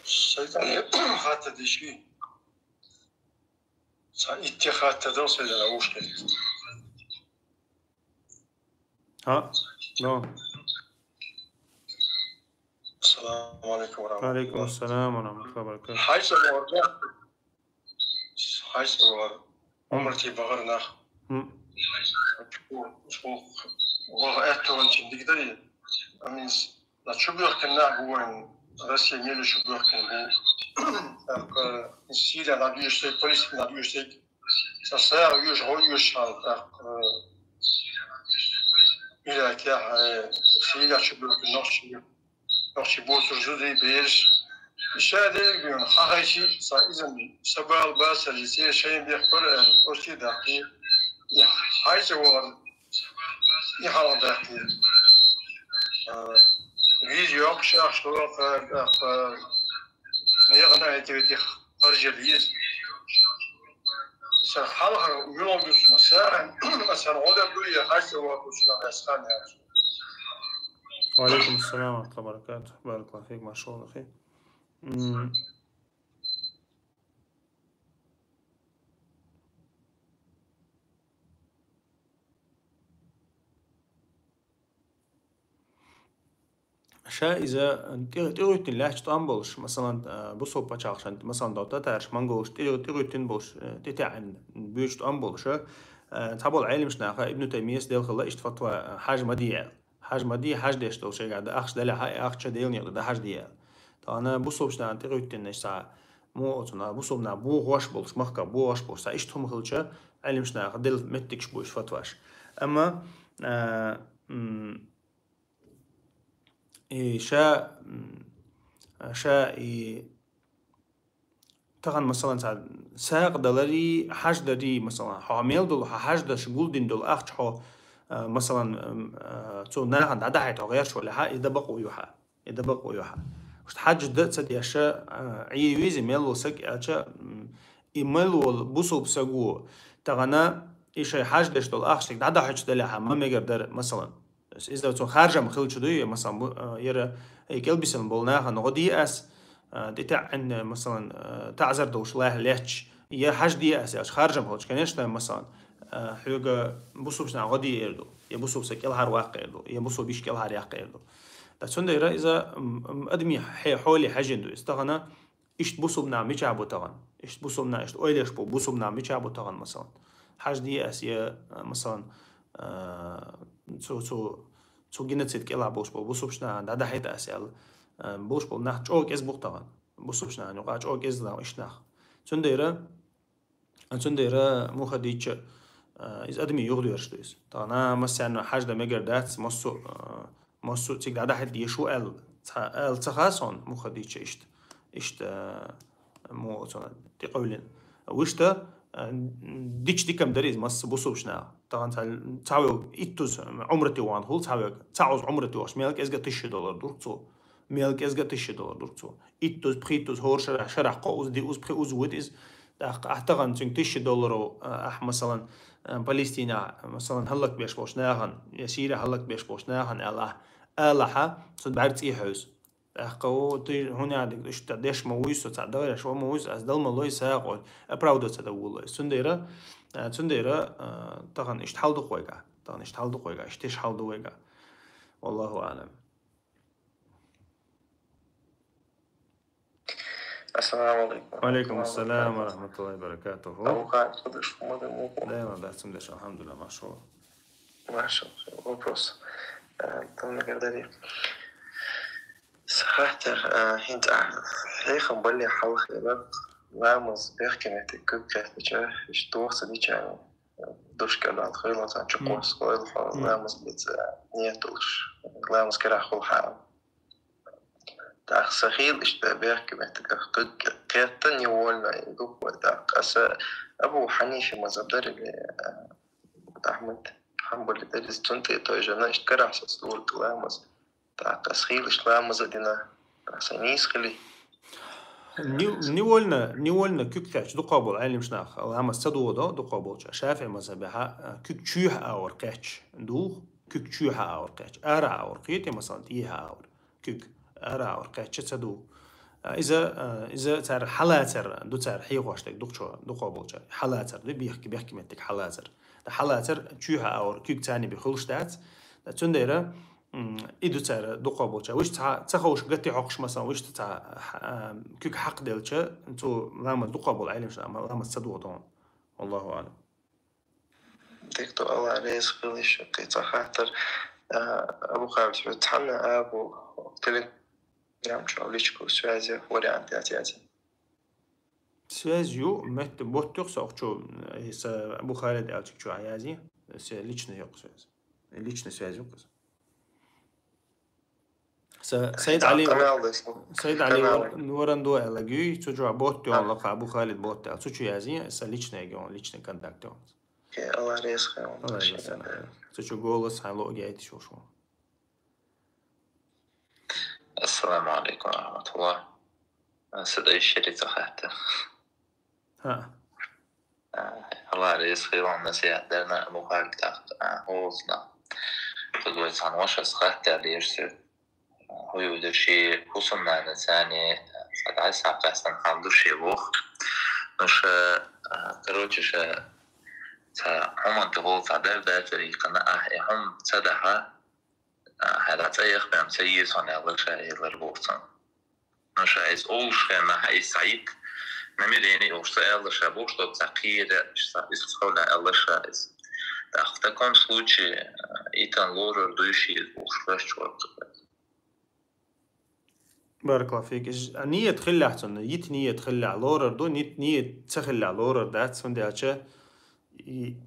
Шайтан хаттар дийши. Сан итте хаттар дал сайдан авушкет. Хьа? Но. Ассаламу алейкум ва рахматуллах. Алейкум ассалам ва рахматуллахи ва баракатух. Хьайса вара. Хьайса вара. М. Умрати багӀар нах. М. Шу, шу, ваха аьттугӀанчин дигдари. Аминс. На чу бехкина нах бу вайн. Россия мели чу бехкина бу. Так, э, Сирия на дуьйш сей, Палестина на дуьйш сей. Сан сагӀа йоьш, гӀо йоьш хьал, тӀаккха, э, Иракехь, э, Сирия чу буьрту нохчий, нохчий боцург зударий, бераш. И ша дерг дуьйна, хьан хьайчи, сан иза, сан бала бацар, и церан шайн бехк бара аьлла, оцу тӀе даккхий. И хьайца вахар, и хьалха даккхий. Э, виза йоккхуш ахча локха, тӀаккха, Яхана хӀетте-вете харжа деза. Сан хьалхара муьлха ду цунах, сан, сан гӀо дан дуй, я хьаьжцӀа вахар ду цунах, ас хан яц. Ва алейкум ассалам ва рахматуллахи ва баракатух. Баракаллаху фик, машгӀул ахи. М. Ша иза тӀе-, тӀегӀуьттина лаьтташ тӀом болуш, масалан, а, бусалба пачхьалкхашна, масалан, дов татараш, монголаш тӀе-, тӀегӀуьттина болуш, э, тӀетаьӀна буьйцу тӀом болуш, э, цхьаболу Ӏеламаш наха Ибн Таймияс делхалла иштта фатва, э, хьажа ма де аьлла. Хьажа ма де, хьажа деш долу шайгахь дан ахча далехьа, и ахча Делан некъа дан хьажа де аьлла. Тахана бусалбачу нахана тӀегӀуьттина иштта цхьа муха оцу наха, бусалба нах бохош болуш, махках бохош болуш, цхьа иштта хӀума хилча, Ӏеламаш наха делла меттигаш бу иштта фатваш. Амма, а, м, И ша, м, ша и тахана, масалан, цхьа сагӀа даларий, хьажа дарий, масалан, хьо мел долу хьан хьажа даш гулдина долу ахча хьо, а, масалан, м, а, цу нахана дӀадахьийта хьо гӀерташ валахь, и дан бакъо ю хьан. И дан бакъо ю хьан. Иштта хьажа дан а ца деш, а, Ӏе веза мел волу саг аьлча, м, и мел волу бусалба саго тахана и шайн хьажа деш долу ахча дӀадахьийташ далахь, ма мегар дара, масалан. Иза цунна харжам хилча дуй, масалан, бу-, а, яра, э, кӀелбисина болу нахана гӀо де ас, а, тӀетаьӀӀина, масалан, а, таӀзар долуш лаьхьа лаьтташ, я хьажа де ас аьлча, харжам хилча, конечно, масалан, а, хьоьга бусалбачу наха гӀо де эр ду, я бусалба са кӀелхьара ваккха эр ду, я бусалба йиш кӀелхьара яккха эр ду. Ткъа цундела иза, м, м, адамийн хье-, хьоле хьаьжжина ду иза. Тахана иштта бусалба нах мичахь бу тахана? Иштта бусалба нах, иштта ойлаш бу, бусалба нах мичахь бу тахана, масалан? Хьажа де ас я, а, масалан, а, цу, цу, Цу геноцид кӀелахь болуш болу бусулбачу нахана дӀадахьийта ас аьлла, а, болуш болу нах чӀогӀа кӀеза бу-кх тахана. Бусулбачу нахана юкъахь чӀогӀа кӀеза нах, иштта нах. Цундела, цундела муха дийча, а, иза адамийн юхадоьрзуш ду иза. Тахана массарна хьажа дан мегар дац, массо а, а, массо а цига дӀадахьийта дезаш ву аьлла, ца, аьлла ца хаьа суна, муха дийча иштта, иштта, а, муха цунна тӀекъевлина. Вуьшта, а, дича дика-м дара иза массо а бусулбачу наха. Тахана ца, цхьаверг иттаза Ӏумрате вахана хуьлу цхьаверг. Цхьа оза Ӏумрате вахча, мел кӀезга тысяча доллар дург цо. Мел кӀезга тысяча доллар дург цо. Иттаза, пхийттаза, хӀора шарахь, шарахь кхоъуза, диъаза, пхиъаза вуьду иза. ТӀаккха ахьа тахана цуьнга тысяча долларов, а, ахь, масалан, а, Палестинехь, масалан, хӀаллакбеш болчу нахана, я Сирехь хӀаллакбеш болчу нахана аьлла ахь, алахьа, цунна бӀаьрга цӀий хьевза. ТӀаккха, о, ты хӀунда дика иштта деш ма вуй со, цхьа дагӀеш ма вуй со, ас дала ма лой сагӀа, оправдываться дан вуй со. Цундела, а, цундела, а, тахана иштта хьал ду-кх вайгахь. Тахана иштта хьал ду-кх вайгахь, иштта тиша хьал ду вайгахь. Валлаху аӀлам. Ассаламу алейкум. Ва алейкум ассалам ва рахматуллахи ва баракатуху. Абу Халид, хӀунда шу ма дан мукъу? Даиман дац-м деш, алхьамдулиллах, машаллах. Машаллах. Вопрос. Э, там, наверное, дари. Сахьтар, э, хӀинца хьехам бале хьалха яра, ламаз бехке метте куьг кхеттача, иштта дохца дича, э, душка дал хила, цан чу кхос хила, ламаз беца, нет уж, ламаз кара хул хьа. ТӀаккха сан хийла иштта бехке меттигах куьг кхетта невольно и духой. ТӀаккха аса Абу Хьанифи мазхаб дарили, э, Ахьмад Хьанбали дарили, цунна тӀе той жана иштта карахь сан стурка ламаз. ТӀаккха аса хийла иштта ламаз а дина, тӀаккха сан нийса хили. Нев-, невольно, невольно куьг кхетча дукхах болу Ӏеламнах ламаз ца догӀу до, дукхах болча. ШафиӀи мазхабехьа, а, куьг чуьйхьа агӀор кхетча догӀу, куьг чуьйхьа агӀор кхетча. Ара агӀор кхетий, масалан, тӀехьа агӀор. Куьг ара агӀор кхетча ца догӀу. А, иза, а, иза цара хьалацар ду, цара хьехош дерг дукхачо, дукхах болча. Хьалацар ду, бехке, бехке меттиг хьалацар. Ткъа хьалацар чуьйхьа агӀор куьг царна бен хуьлуш дац. Ткъа цундела, м, и ду цара дукхах болча. Вуьшта цхьа ца ховш гати хьокхуш, масалан, вуьшта цхьа, а, куьг хьакхаделча, цу ламаз дукхах болу Ӏеламнах ламаз ца догӀу тахана. Валлаху аӀлам. Дехто Алла реза хила шу кхин цхьа хаттар. А, Абу Халид, хьо цхьанна абу Telegram чу личку связи вариант яц яц. Связь ю, метта ботт юха со охчу, э, са Абу Халид аьлча чу а язи, се личный юха связь. Личный связь юха. Са Сайд Али, Сайд Али Варанду аьлла гуй, цу чу ботт ю лакха Абу Халид ботт аьлла. Цу чу язи, са личный гион, личный контакт ю. Окей, Алла реза хила. Алла реза хила. Цу чу голос хьан логи айти шо шо. Ассаламу алейкум ва рахматуллах. Аса дай шери цахата. Ха. Алла реза хила, насихьат дарна, Абу Халид, а, хозна. Худой цан ваша сахата лерсир. Хьо ю деши хӀусамнана цани, цхьа дӀасакъастан хьал ду ши вох. Ну ша, а, короче, ша ца хӀуманта гӀол цхьа дар дацари кхана, ахь, э, хӀум ца дахьа, а, хьала цӀа яхбаьм ца йир сон аьлла ша елар бохцан. Ну ша эс олуш хенна хьа эс Саид намерение олуш ца аьлла ша бохуш дог ца кхийра, ша эс цхьавла аьлла ша эс. Так, в таком случае, а, итан лорар дуйши бохуш ша чугӀа. Баракаллаху фик. Иш, а, ниет хиллехь цунна, йит ниет хиллехь лорар ду, нит ниет ца хиллехь лорар дац, хӀунда аьлча и,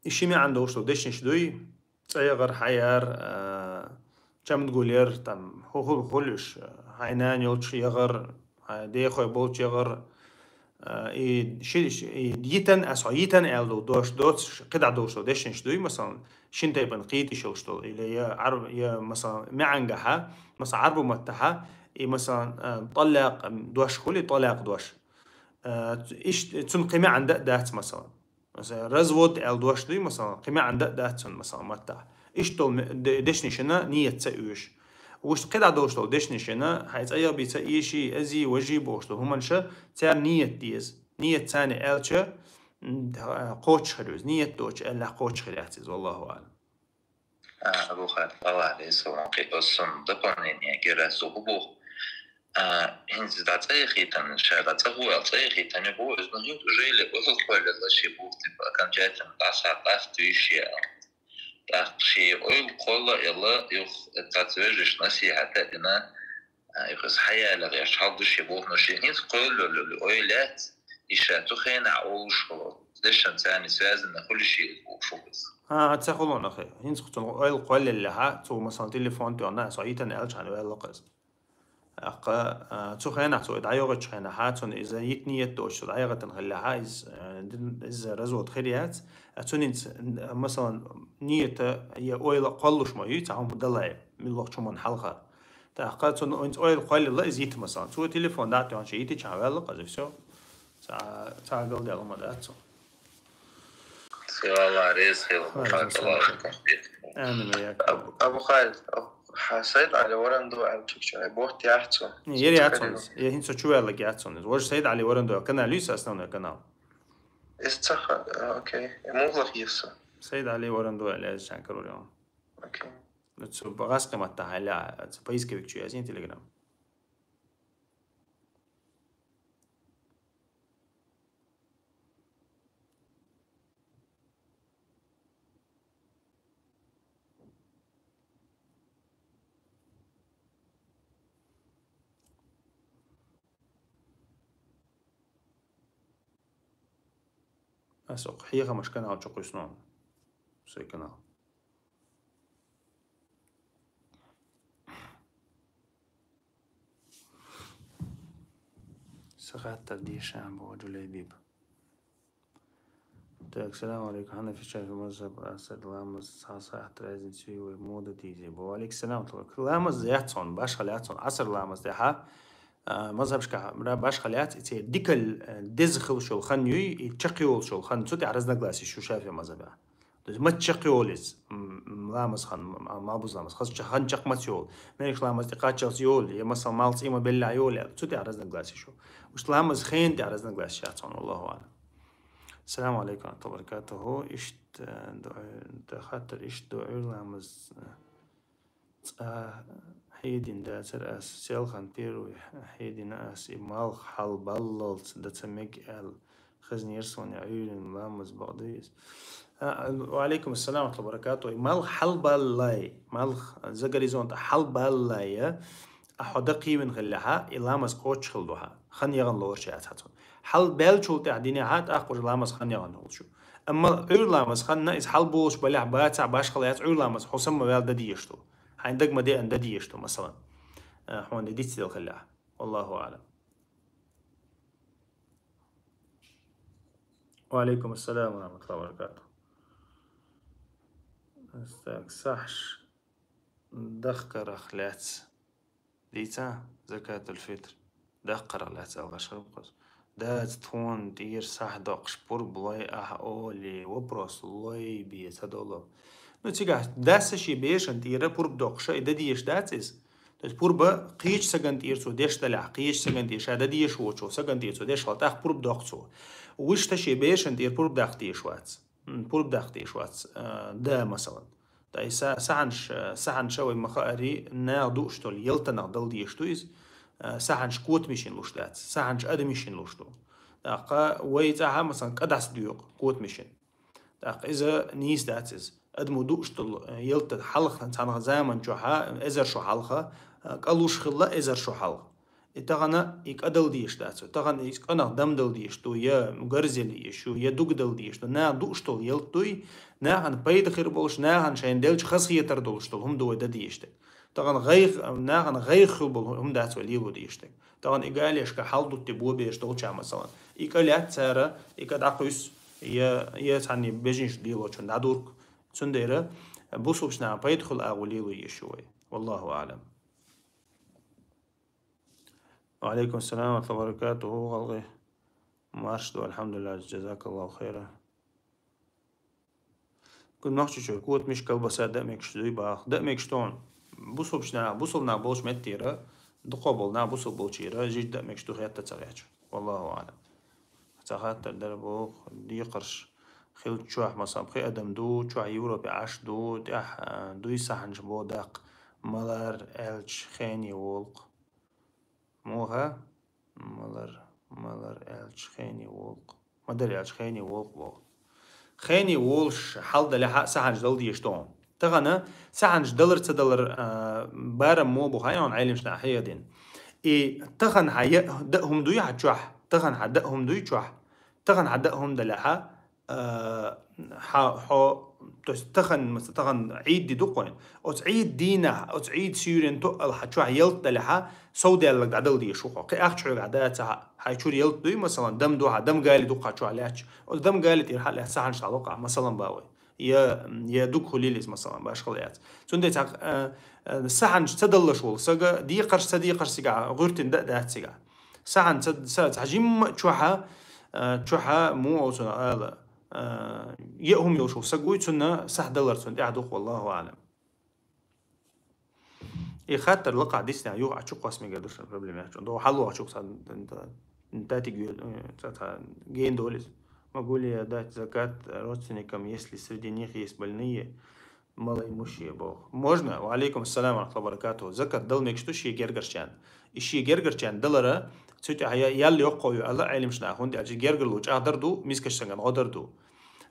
и ши маьӀна долуш долу дешнаш дуй, цӀа ягӀар, хьаяр, а, чамдгулер, там, хӀу-, хӀу-, хуьлуш, хьайн нана йолчу ягӀар, хьайн дехой болчу ягӀар, А, и ши-, ши-, и йитан, ас хьо йитан аьлла долу дош доцуш, кхидӀа долуш долу дешнаш дуй, масалан, шин тайпана кхийта йиш йолуш долу, или я Ӏарб-, я, масалан, маьӀангахьа, масалан, Ӏарбу маттахьа, и, масалан, а, тӀаллакъ дош хуьлий, тӀаллакъ дош. А, иш-, цунна кхин маьӀна дан а дац, масалан. Масалан, развод аьлла дош дуй, масалан, кхин маьӀна дан а дац цунна, масалан, маттахь. Иштта долу ме-, де-, дешнашна ниет ца оьшу. Вуьшта кхидӀа долуш долу дешнашна, хьайн цӀа яхбий ца ийший, азий, важий бохуш долу хӀуманша, цара ниет деза. Ниет царна аьлча, м, кхочуш хир иза. Ниет доцуш аьллехь кхочуш хир яц иза, валлаху аӀлам. А, Абу Халид, Аллах реза хила, кхин оцу дополнение гира со хӀу боху. А, хӀинца дӀа цӀа яхийтина, ша дӀа цӀа хӀу аьлла цӀа яхийтина бу, иза, ну, хӀинца уже или ойла кхоьллина ши бу, типа, окончательно дӀа ша къаста йиш я. ТӀаккха ший ойла кхолла а йолла, юха цхьацца вежаршка насихьат а дина, а, юха из хьаялар яш хьалдуш я боху, но ший хӀинца кхоллалули ойла яц, и ша цу хенахь олуш хилла, дешан царна связанный хуьлу ший бохуш ву иза. А, ца хуьлу нахе. ХӀинца цунна ойла кхоллалехьа, цо, масалан, телефон тоьхна, со йитина аьлча, хьан ваьлла кхаза. ТӀаккха, а, цу хенахь цо и дӀайогӀучу хенахьа, цунна иза йита ниет доцуш цо дӀаяхийтина хиллехьа, иза, а, дин-, иза развод хир яц. А цунница, н-, масалан, ниета я ойла кхоллуш ма ю, цхьа хӀума далай, муьлххачу хӀуманна хьалха. ТӀаккха цунна ойла кхоллалла иза йита, масалан. Цо телефон дӀа а тоьхна, шен йитича, хьан ваьлла кхаза, всё. Ца, ца галдаьлла ма дац цо. Салам алейкум. Ва алейкум салам. Амин, ва як. Абу, Абу Халид, Абу, хьан Сайд Али Варандо аьлла чукча, бот яц цо. Не, ер яц цо. Я хӀинца чу ваьллаг яц цо. Вож Сайд Али Варандо канал юй, основной канал. Эс ца ха-, а, окей. Э, мугла хиса. Сайд Али Варандо аьлла яз чан карор ян. Окей. Ну, цу багас къиматта хьайла, цу поисковик чу язин Telegram. Ас окху хьехамаш канал чу кхуьссуна. Сай канал. Сан хаттар дийша боху Джулейбиб. Так, салам алейкум. Хьанафи, шафи мазхаб, асар, ламаз, цхьа сахьат разница вий вай, муха дан дезий? Ва алейкум салам. Ламаз яц хьуна, башхал яц хьуна. Асар ламаз тӀехьа, а, мазхабашка ра-, башхал яц, и церан дикал, а, деза хилла шул хан юй, и чакхйолуш шул хан, цу тӀехь разногласия шу шафи мазхабехь. То есть, маца чакхйолу иза, м, м, ламаз хан, м, м, малбуз ламаз. Хаза ча-, хан чекх маца йолу. Мегаш ламаз тӀе кхаччалц йолу, я, масалан, малх цӀийма беллахь йолу, я, цу тӀехь разногласия шу. Уьш ламаз хен тӀехь разногласия яц хьуна, Аллаху аълам. Салам алейкум ва рахматуллахи ва баракатуху. Иштта, э, дуӀа, дан хаттар, иштта дуӀа ламаз, э, цкъа хьедина дацара ас, селхан первый хьедина ас, и малх хьалабаллалц дан ца мега аьлла, хезнера суна, Ӏуьйранна ламаз бакъ дуй иза? А, ва алейкум ассалам ва рахматуллахи ва баракатуху. И малх хьалабаллалц, малх за горизонта хьалабаллалц, а хьо дан кхийвина хиллехьа, и ламаз кхоччуш хила ду хьан. Хан яхана лоруш яц хьан цунна. Хьалабаьллачул тӀаьхьа динехьа, тӀаккха уже ламаз хан яхана хуьлу шу. Амма Ӏуьйра ламаз ханна, иза хьалаболуш балехь бацахь башхал яц, Ӏуьйра ламаз хьо самма ваьлла дан дезаш ду. Хьайна дага ма деана дан дезаш ду, масалан. Э, хьуна и дицделла хиллехь. Валлаху аълам. Ва алейкум ассалам ва рахматуллахи ва баракатух. Так, сахьаш дахкарах лаьцна. Дийца, закатуль-фитр. Даккхарах лаьцна алгаш хилла кхуза. Дацахь тхуна тӀера сахь доккхуш пурба лой ахь олий, вопрос лой бен ца долу. Ну, цигахь дас шен бешан тӀера пурба доккхуша, и дан дезаш дац иза. То есть пурба кхечу сагана тӀера цо деш далахь, кхечу сагана тӀера ша дан дезаш воцчул сагана тӀера цо деш хилла, тӀаккха пурба доккху цо. Вуьшта шен бешан тӀера пурба даккха дезаш вац. М, пурба даккха дезаш вац, а, да, масалан. Тай са-, сахьанаш, а, сахьанаш вай ма хаари, наха дууш долу ялтанах дала дезаш ду иза. А, сахьанаш котамашна луш дац, сахьанаш адамашна луш ду. ТӀаккха вай цӀахь, масалан, кӀа дӀасадоькъу котамашна. ТӀаккха иза нийса дац иза. Адамо дууш долу, э, ялта хьалха, цхьана заман чохьа, эзар шо хьалха, э, кӀа луш хилла эзар шо хьалха. И тахана и кӀа дала дезаш дац. Тахана и кӀанах дам дала дезаш ду, я гарзел еш ю, я дуга дала дезаш ду. Наха дууш долу ялта дуй, нахана пайда хир болуш, нахана шайна делча хазахетар долуш долу хӀума ду вай дан дезаш дерг. Тахана гӀайгӀ-, нахана гӀайгӀа хила болу хӀума дац вай лело дезаш дерг. Тахана и галешка хьал дутте бобеш долча, масалан. И кӀа лаьцна цара, и кӀа дӀакхуьссу, я, я цхьанне бежнаш лелочун дӀадург. Цундела бусулбачу наха пайда хуьлу агӀо лело езаш ю вай. Валлаху аълам. Ва алейкум салам ва рахматуллахи ва баракатуху, гӀалгӀай. Марш ду, алхьамдулиллахӀ, джазакаллаху хайра. Кху нохчийчуьра котамаш, колбаса даа мегаш дуй боху. Даа мегаш ду хьуна. Бусулбачу наха, бусулба нах болчу меттера, дукхах болу нах бусулба болчера, жижиг даа мегаш ду хетта ца гӀерташ. Валлаху аълам. Цхьа хаттар дара боху, декхарш хилча чохь, масалан, пхи адам ду, чохь Европе Ӏаш ду, тӀехь, а, дуй сахьанаш бо даккха, малар аьлча хене волкху. Муха? Малар, малар аьлча хене волкху. Ма-дарра аьлча хене волкху боху. Кхене волуш хьал далехьа сахьанаш дала дезаш ду хьуна. Тахана сахьанаш далар ца далар, а, барам мо бу хьайна Ӏелимашна хьехадина. И тахана хьан я даа хӀума дуй хьан чохь, тахана хьан даа хӀума дуй чохь, тахана хьан даа хӀума далехьа, а, хьа-, хьо, то есть тахана, масала, тахана Ӏийд ди ду кхойн. Оцу Ӏийд дийнахь, оцу Ӏийд суьйрен тоъал хьан чохь ялта далехьа, сов даьллаг дӀадала дезаш ву хьо. Кхин ахча хьоьга дӀадаца хьан, хьайн чуьра ялта дуй, масалан, дам ду хьан, дам гали ду хьан чохь лаьтташ. Оцу дам гали тӀера хьан лаьцна сахьанаш дӀалокха, масалан, ба вай. Я, я дуг хуьлийла иза, масалан, башхала яц. Цундела цхьа, э, э, сахьанаш ца даллаш волу сага, декхарш ца декхарш цигахь, гӀуьртина да а дац цигахь. Сахьан ца, ца, цхьа жимма а чохьа, э, чохьа муха оцунах ала, э, я хӀума йолуш волу саг вуй, цунна сахь далар цунна тӀехь дукха, валлаху аӀлам. И хаттар лакхахь дисна юха а чу кхосмигар ду шун проблема яхчун. До хьаллохчух сан татиг ю, ца, ца, гейн долис. Могу ли я дать закат родственникам, если среди них есть больные, малоимущие, боху? Можно? Ва алейкум ассалам ва рахматуллахи ва баракатуху. Закат дал мегаш ду шен гергарчарна. И шен гергарчарна далара, цу тӀехь я-, ял йоккхо ю аьлла Ӏелимаш наха, хӀунда аьлча гергарло чӀагӀдар ду, мискаш сагана гӀодар ду.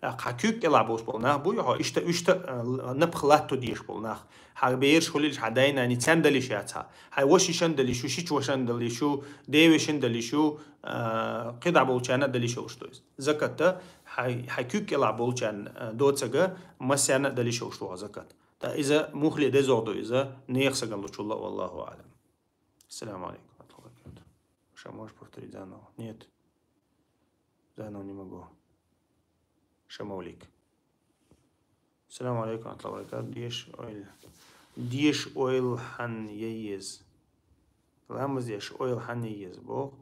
ТӀаккха хьан куьг кӀелахь болуш болу нах буй, хьо иштта, иштта, а, напха латту дезаш болу нах. Хьан бераш хуьлийла, хьан дай-наний царна далиш яц хьан. Хьайн вашишан далиш ю, шича вашан далиш ю, девешин далиш ю, а, кхидӀа болчарна а далиш йолуш ду иза. Закатта хьайн, хьайн куьг кӀелахь болчарна, а, доцага, массарна а далиш йолуш ду хьан закат. ТӀаккха иза мухле дезогӀ ду иза, нехан сагана лучул а, валлаху аӀлам. Ассаламу алейкум ва рахматуллахи ва баракатух. Ша можешь повторить заново? Нет. Заново не могу. Ша мовлик. Ассаламу алейкум ва рахматуллахи ва баракатух. Деш ойл-, деш ойл хьан яйез. Ламаз деш ойл хьан яйез, боху.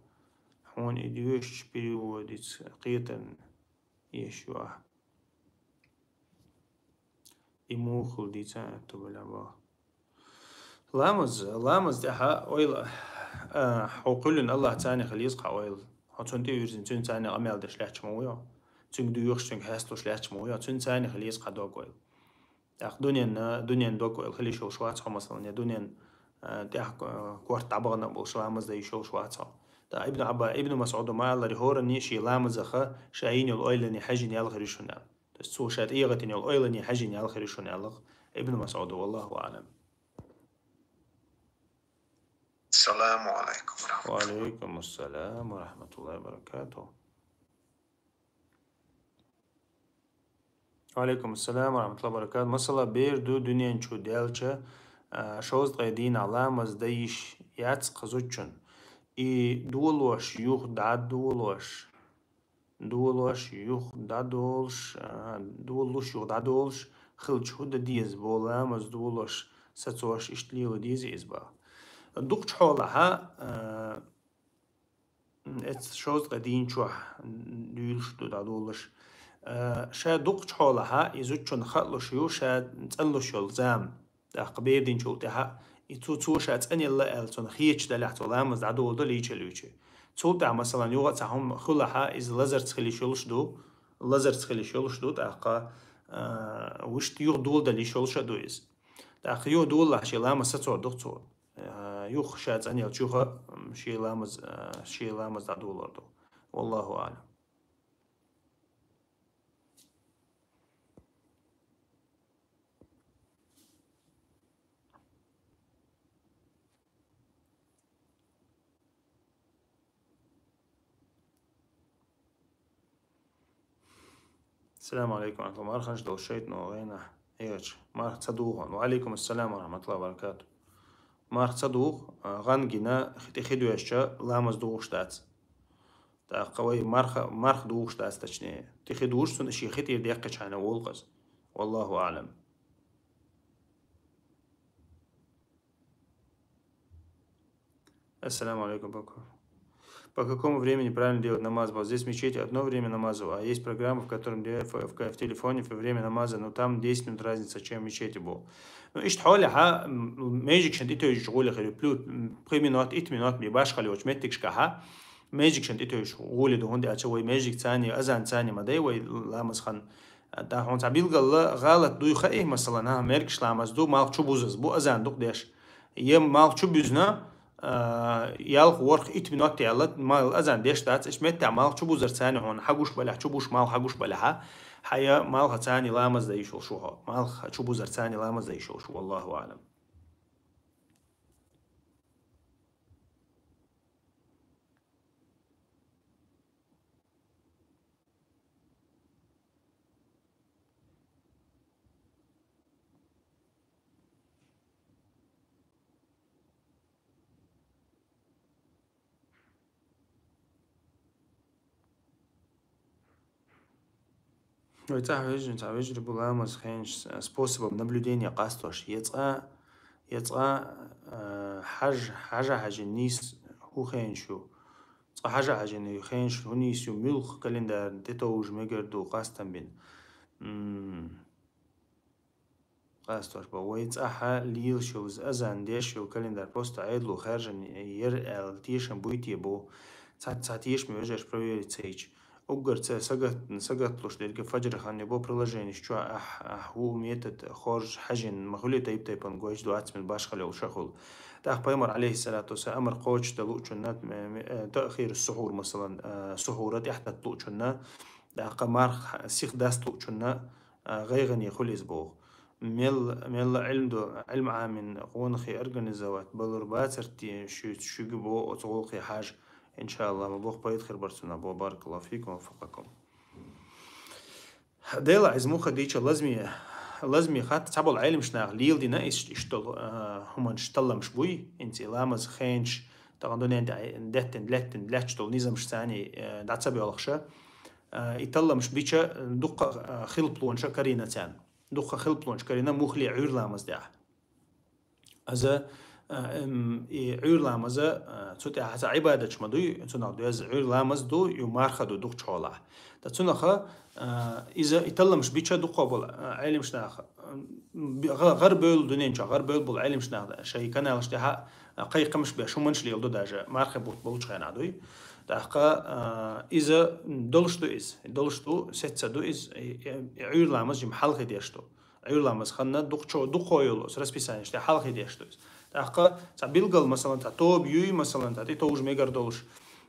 Хьуна и доьшучу переводица кхетарна еш ю ахь. И муха хила дийца аьтту баля боху. Ламаз, ламаз тӀехьа ойла, а, хьо кхуьллина Аллах царна хила еза хьан ойла. Хьо цунна тӀе вирзина, цуьнан царна къамел деш лаьтташ ма ву йо. Цуьнга дуьйхуш, цуьнга хьесталуш лаьтташ ма ву йо. Цуьнан царна хила еза хьан дог ойла. ТӀаккха дуьненна, дуьненан дог ойла хила йиш йолуш вац хьо, масалан, я дуьненан, а, тӀехь, а, корта дӀабахана а болуш ламаз дан йиш йолуш вац хьо. ТӀаккха Ибн Абба-, Ибн Масъуда ма-аллара, хӀоранна шен ламазах ша йина йолу ойлане хьаьжжина ялх хир ю шуна аьлла. То есть цо ша тӀегӀатина йолу ойлане хьаьжжина ялх хир ю шуна аьлла Ибн Масъуда, валлаху аӀлам. Саламу алейкум ва рахматуллах. Ва алейкум ассалам ва рахматуллахи ва баракатух. Ва алейкум ассалам ва рахматуллахи ва баракатух. Масала, бер ду дуьнен чу даьлча, а, шовзткъе дийнахь ламаз дан йиш яц кху зудчун. И долош юха дӀадолош. Долош юха дӀадолуш, а, долуш юха дӀадолуш хилча хӀун дан деза боху, ламаз долош, сацош, иштта лела деза иза боху. Дукхачу хьолахьа, а, эцу шовзткъе дийна чохь дуьйлуш ду дӀадолуш. А, ша дукхачу хьолахьа, и зудчунна хаалуш ю, ша цӀанлуш йолу зама. ТӀаккха бер динчул тӀаьхьа, и цо, цо ша цӀанъелла аьлла, цунна хеташ далехь, цо ламаз дӀадолу ду лийча-луьйча. Цул тӀаьхьа, масалан, юха а цхьа хӀума хуьлахьа, иза лазарца хила йиш йолуш ду, лазарца хила йиш йолуш ду, тӀаккха, а, вуьшта юха доладала йиш йолуш а ду иза. ТӀаккха юха долалахь шен ламаз сацор ду-кх цо. А, юха ша цӀанъелча юха, м, шен ламаз, а, шен ламаз дӀадолор ду. Валлаху аӀлам. Салам алейкум, ва рахматуллах. Марханаш долу шайтан гӀайна. Эгача, марха ца духу. Ва алейкум ассалам ва рахматуллахи ва баракатух. Марха ца духу, а, гӀан гина, хи-, тӀе хи доьшча, ламаз духуш дац. ТӀаккха вай марха, марха духуш дац, точнее. ТӀе хи душ, цунна шен хи тӀера деккхичхьана волу-кх иза. Валлаху аӀлам. Ассаламу алейкум, Баку. По какому времени правильно делать намаз? Вот здесь в мечети одно время намазов, а есть программа, в котором де-, в, в, в телефоне время намаза, но там десять минут разница, чем в мечети был. Ну, иштта хьолехьа, м, межигшан тӀетевжаш гӀоле хир ю, плюс, м, пхи минот, итт минот бе башхалла йолчу меттигашкахьа, межигшан тӀетевжаш гӀоле ду, хӀунда аьлча вай межиг царни, азан царни ма дай, вай ламаз хан. ТӀаккха хьуна цхьа билггала гӀалат дуй хаий, масалан, хӀа, мергаш ламаз ду, малх чу бузаза бу, азан дукха деш. Я малх чу буьзна, а, ялх, ворхӀ, итт минот яьлла, малх азан деш дац, иштта меттехь малх чубузарца хьуна хьагуш балехь, чубуш малх хьагуш балехьа, хьан я малхаца ламаз дан йиш йолуш ву хьо, малх чубузарца ламаз дан йиш йолуш ву, валлаху аълам. Вай цхьа вежарий, цхьа вежарий бу ламаз хенаш, э, способом наблюдения къастош. Я цкъа, я цкъа, э, хьаж-, хьажа хьажин нийса хӀун хенаш ю? Цкъа хьажа хьажин хенаш хӀун нийса ю? Муьлха календарь тӀетовжа мегар ду къастам бина? М. Къастош бу. Вай цӀахь лелаш йолу иза азан деш йолу календарь просто Ӏедало хаьржина яра аьлла тешам буй те бу. Цхьа, цхьа тешаме вежарш проверить ца йича. Уггар ца сагат-, сагатлуш дерг фаджр хан ю бо приложенеш чохь ахь, ахь ву метод хоржуш хьаьжина ма хуьлий тайп-тайпана гойтуш двадцать минут башхалла йолуш а хуьлу. ТӀаккха пайхамар, алейхиссалату вассалам, амар кхочуш дан луучунна, м, м, э, таъхиру сухур, масалан, э, сухура тӀехь тата луучунна, тӀаккха марха сих даста луучунна, а, гӀайгӀане хуьлу иза боху. Мел, мелла Ӏилма ду, Ӏилма Ӏамин гӀонахий организовать балур бацар те, шу-, шуьга бо оцу гӀуллакхе хьажа, иншааллахӀ, ма боху пайда хир бара цунах бо, баракаллаху фикум ва ваффакакум. Делахь иза муха дийча лазме, лазме хатта цхьаболу Ӏеламаш наха леладина, иш-, иштта долу, а, хӀуманаш талламаш буй, хӀинца и ламаз хенаш, тахана дуьнен тӀехь деттина, леттина, лаьтташ долу низамаш царний, а, дӀа ца боьлхуша. А, и талламаш бича дуккха, а, хилпалонаш а карийна царна. Дуккха хилпалонаш карийна муххале Ӏуьйра ламаз дехь. Аза, а, м, и Ӏуьйра ламаза, а, цу тӀехь цхьа Ӏибадаташ ма дуй, цунах доьзна Ӏуьйра ламаз ду, ю марха ду дукхачу хьолахь. Ткъа цунаха, а, иза и талламаш бича дуккха болу, а, Ӏеламаш наха, м, би-, гӀа-, гӀар бевлла дуьнен чохь, гӀар бевлла болу Ӏеламаш наха шайн каналаш тӀехь, а, кхайкхамаш беш, хӀуманаш леладо даже, мархи бутт болчу хенахь дуй. ТӀаккха, а, иза долуш ду иза, долуш ду, сецца ду иза, и, и, и Ӏуьйра ламаз жима хьалхе деш ду. Ӏуьйра ламаз ханна дукхачо-, дукхо йолу оцу расписанеш тӀе хьалхе деш ду иза. ТӀаккха цхьа билггал, масалан, цхьа тоба юй, масалан, цхьа тӀетовжа мегар долуш,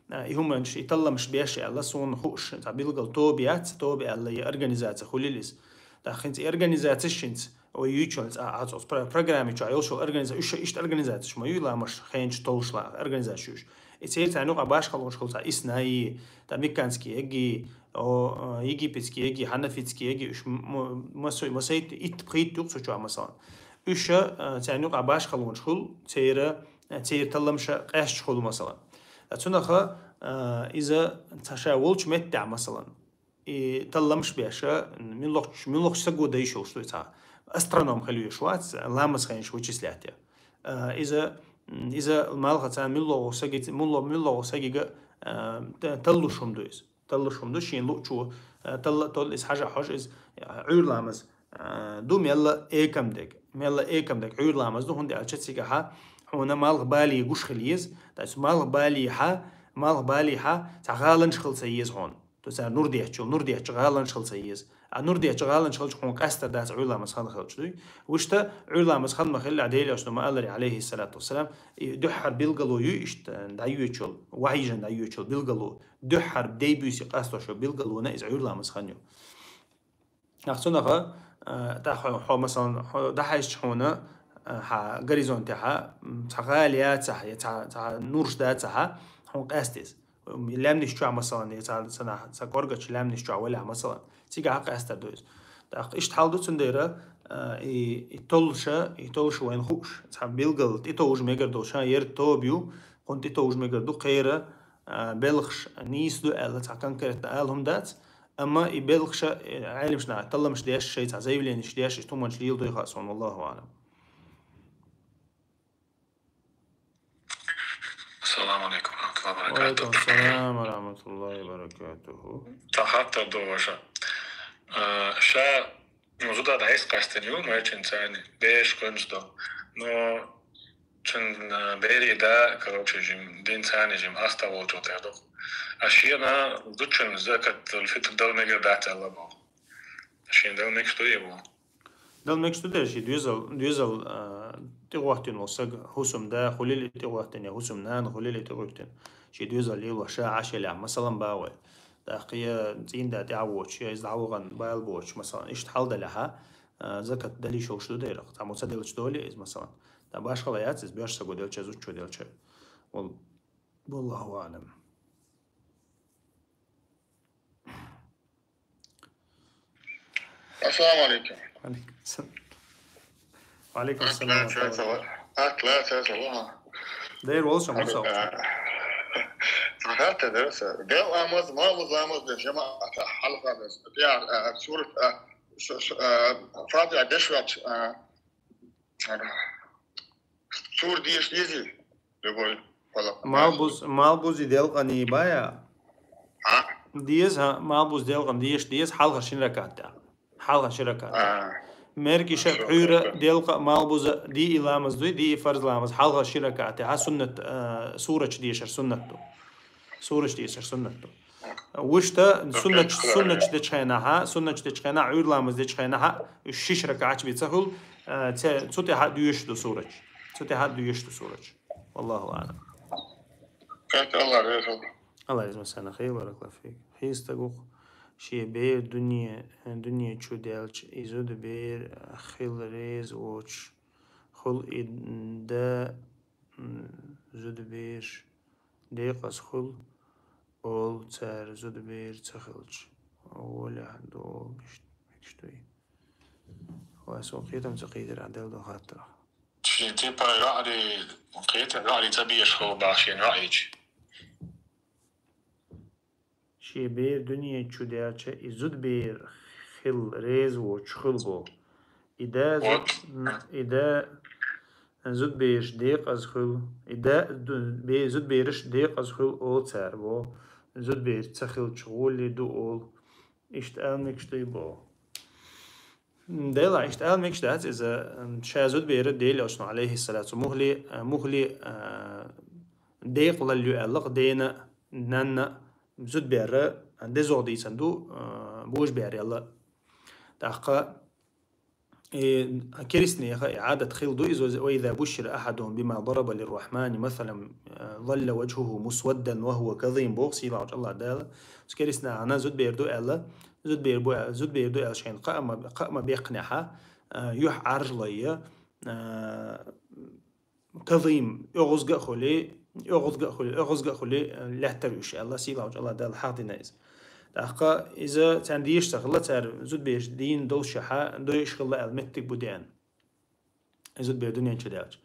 а, и хӀуманаш, и талламаш беш аьлла, суна хууш, цхьа билггал тоба яц, тоба аьлла, и организация хуьлийла иза. ТӀаккха хӀинца и организацеш хӀинца, ой, юьйчул цкъа а цо, про-, программи чохь йолуш йолу организа-, уьш иштта организацеш ма юй, ламаш хенчу толуш ла-, организацеш юьш. И церан царна юкъа башхалонаш хуьлу цхьа Иснаи, там Микканский эгги, о, а, египетский эгги, хьанафитский эгги, уьш м-, м-, масой-, масайт итт-пхийтта юкъа цу чохь, масалан. Уьш, а, царна юкъа башхалонаш хуьлу, церан, а, церан талламаша къаьсташ хуьлу, масалан. А цунаха, а, иза цхьа ша волчу меттехь, масалан. И талламаш беш, муьлххачу, муьлххачу саго дан йиш йолуш ду цхьа. Астроном хила веш вац, ламаз хенаш вычислять. А, иза, иза малхаца муьлххачу саги-, муьлхху-, муьлххачу сагига, а, та-, таллуш хӀума ду иза. Таллуш хӀума ду, шен луучо, а, талла а толла иза хьажа хьожа иза, а, Ӏуьйра ламаз, а, ду мелла экам дерг. Мелла экам дерг Ӏуьйра ламаз ду, хӀунда аьлча цигахьа хьуна малх бале гуш хила еза, ткъа цу малх балехьа, малх балехьа цхьа гӀаланаш хила ца еза хьуна. То цара нур деттачул, нур деттачу гӀаланаш хила ца еза. А нур деттачу гӀаланаш хилча хьуна къаьстар дац Ӏуьйра ламаз хан хилча дуй. Вуьшта Ӏуьйра ламаз хан ма хилла, Делан Элчано ма-аллара, алейхиссалату вассалам, и дуьххьара билгало юй иштта, дӀайоьчул, вахьижан дӀайоьчул билгало, дуьххьара дей-буьйса къастош йолу билгалона иза Ӏуьйра ламаз хан ю. Ахь цунаха, а, тӀаккха хьо, хьо, масалан, хьо дӀахьаьжча хьуна, а, хьан горизонтехьа, м, цхьа гӀала яцахь, я цхьа, цхьа нурш дацахьа, хьуна къаьста иза. М, лаьмнаш чохь, масалан, я цхьа, цхьа нах, цхьа кӀоргачу лаьмнаш чохь валахь, масалан, цигахь а къаьстар ду иза. ТӀаккха иштта хьал ду, цундела, а, и, и толлуша, и толлуша вайна хууш, цхьа билггал тӀетовжа мегар долуш, ша ер тоба ю, кхунна тӀетовжа мегар ду, кхера, а, белхаш нийса ду аьлла, цхьа конкретно ала хӀума дац, амма и белхаша, э, Ӏеламаш наха талламаш деш, шайн цхьа заявленеш деш, иштта хӀуманаш леладой хаьа суна, валлаху аълам. Ассаламу алейкум ва рахматуллахи ва баракатух. Ва алейкум ассалам ва рахматуллахи ва баракатуху. Цхьа хаттар ду ваша. А, ша, ну, зуда дайс къастин ю, майчин цани, беш къунч до. Но Чун, а, бери да, короче, жим, дин цани жим, аста волчу тедо. А шена зучун закат, фитр дал мега дат Алла бо. Шен дал мег что его? Дала мегаш ду дера ший доьзал, доьзал, а, тӀагӀоттийна волу саг, хӀусамда хуьлийла и тӀагӀоттийна, я хӀусамнана хуьлийла и тӀагӀоттийна. Ший доьзал лелош, ша Ӏаш елахь, масалан, бах вай. ТӀаккха я цӀийнда тӀаьхьа воцуш, я иза дӀавахана бала боцуш, масалан, иштта хьал далехь, а, закат дала йиш йолуш ду дера. Цхьаммо ца делча долий иза, масалан. ТӀаккха башхалла яц иза, боьрша саго делча, зудчо делча. Вал-, валлаху аълам. Ассаламу алейкум. Алейкум ассалам. Алейкум ассалам. Акла, сала. Дер волча муса. Хата дерса. Дел амаз, малуз амаз де жамаата халха дерса. Яр, а, сурат, а, с-, с-, а, Фатиха дешвач, а, а, сур деш низи. Любой. Малбуз, малбузи делкъани бая? А? Деза, ха, малбуз делкъан деш деза, хьалха шин ракат да. Хьалха шин ракат да. А. Меркиша, пхьуьйра, делкъа, малбуза, ди и ламаз дуй, ди и фарз ламаз, хьалха шин ракат да. Хьа суннат, а, сурача дешар суннат ду. Сурача дешар суннат ду. Вуьшта суннат, суннат дечу хенахьа, суннат дечу хенахьа, Ӏуьйра ламаз дечу хенахьа, уьш шиш ракаӀатча бен ца хуьлу, а, ца-, цу тӀехьа доьшуш ду сурача. Цу тӀехьа доьшуш ду сурача. Валлаху аълам. Как Аллах реза. Аллах реза, масана, хир, баракаллаху фик. Хир стаг ву-кх, шен бер дуьне, дуьне чу даьлча, и зудабер хила реза воцуш, хуьлу и да, м, зудабераш декъаза хуьлу, олу цара зудабер ца хилча. Олехь долу мишта, мегаш дуй? Ва со кхетам ца кхийдира, Дала ду хаттарах. Шен типа йоӀари, кхетам йоӀари ца беш хуьлу бах шен йоӀича. Шен бер дуьне чу даьлча, и зудабер хила реза воцуш хуьлу бо. И да зуд-, м, и да зудабераш декъаза хуьлу. И да ду-, бе-, зудабераш декъаза хуьлу олу цара бо. Зудабер ца хилча гӀоле ду олу. Иштта ала мегаш дуй бо. Дела, иштта ала мегаш дац иза, м, ша зудабера Делан Элчано, алейхиссалату, мухли, а, мухли, а, декъалалла ю аьлла-кх дена, нанна, зудабера, а, дезогӀ дийцина ду, а, божабер аьлла. ТӀаккха и керстанеха и Ӏадат хила ду иза, «وإذا بشر أحدهم بما ضرب للرحمن مثلا ظل وجهه مسودا وهو كظيم», боху сийлахьчу Аллах Дала. Цу керстанахана зудабер ду аьлла, зудабер бу аьлла, зудабер ду аьлла шайна кхаъ ма, кхаъ ма беккхинехьа, а, юьхь Ӏаржлайя, а, казим, оьгӀазга а хуьлий, оьгӀазга а хуьлий, оьгӀазга а хуьлий, а, лаьттара уьш аьлла, сийлахьчу Аллах Дала хьахдина иза. ТӀаккха иза царна дезаш ца хилла, цара зудабераш дийна доллушехьа, дойуш хилла аьлла меттиг бу деана. И зудабер дуьнен чу даьлча.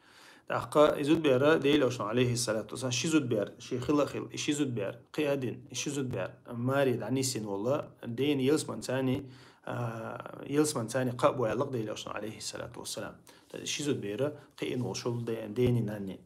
ТӀаккха и зудабера Делан Элчано, алейхиссалату вассалам, ши зудабер, ши хила а хила, и ши зудабер, кхиа а дина, и ши зудабер, маре дӀанисйина волла, дена ялсаманцани, а, ялсаманцани кхаъ бу аьлла-кх Делан Элчано, алейхиссалату вассалам. Ткъа ши зудабера кхиъна волуш волу де-, дени, нанни.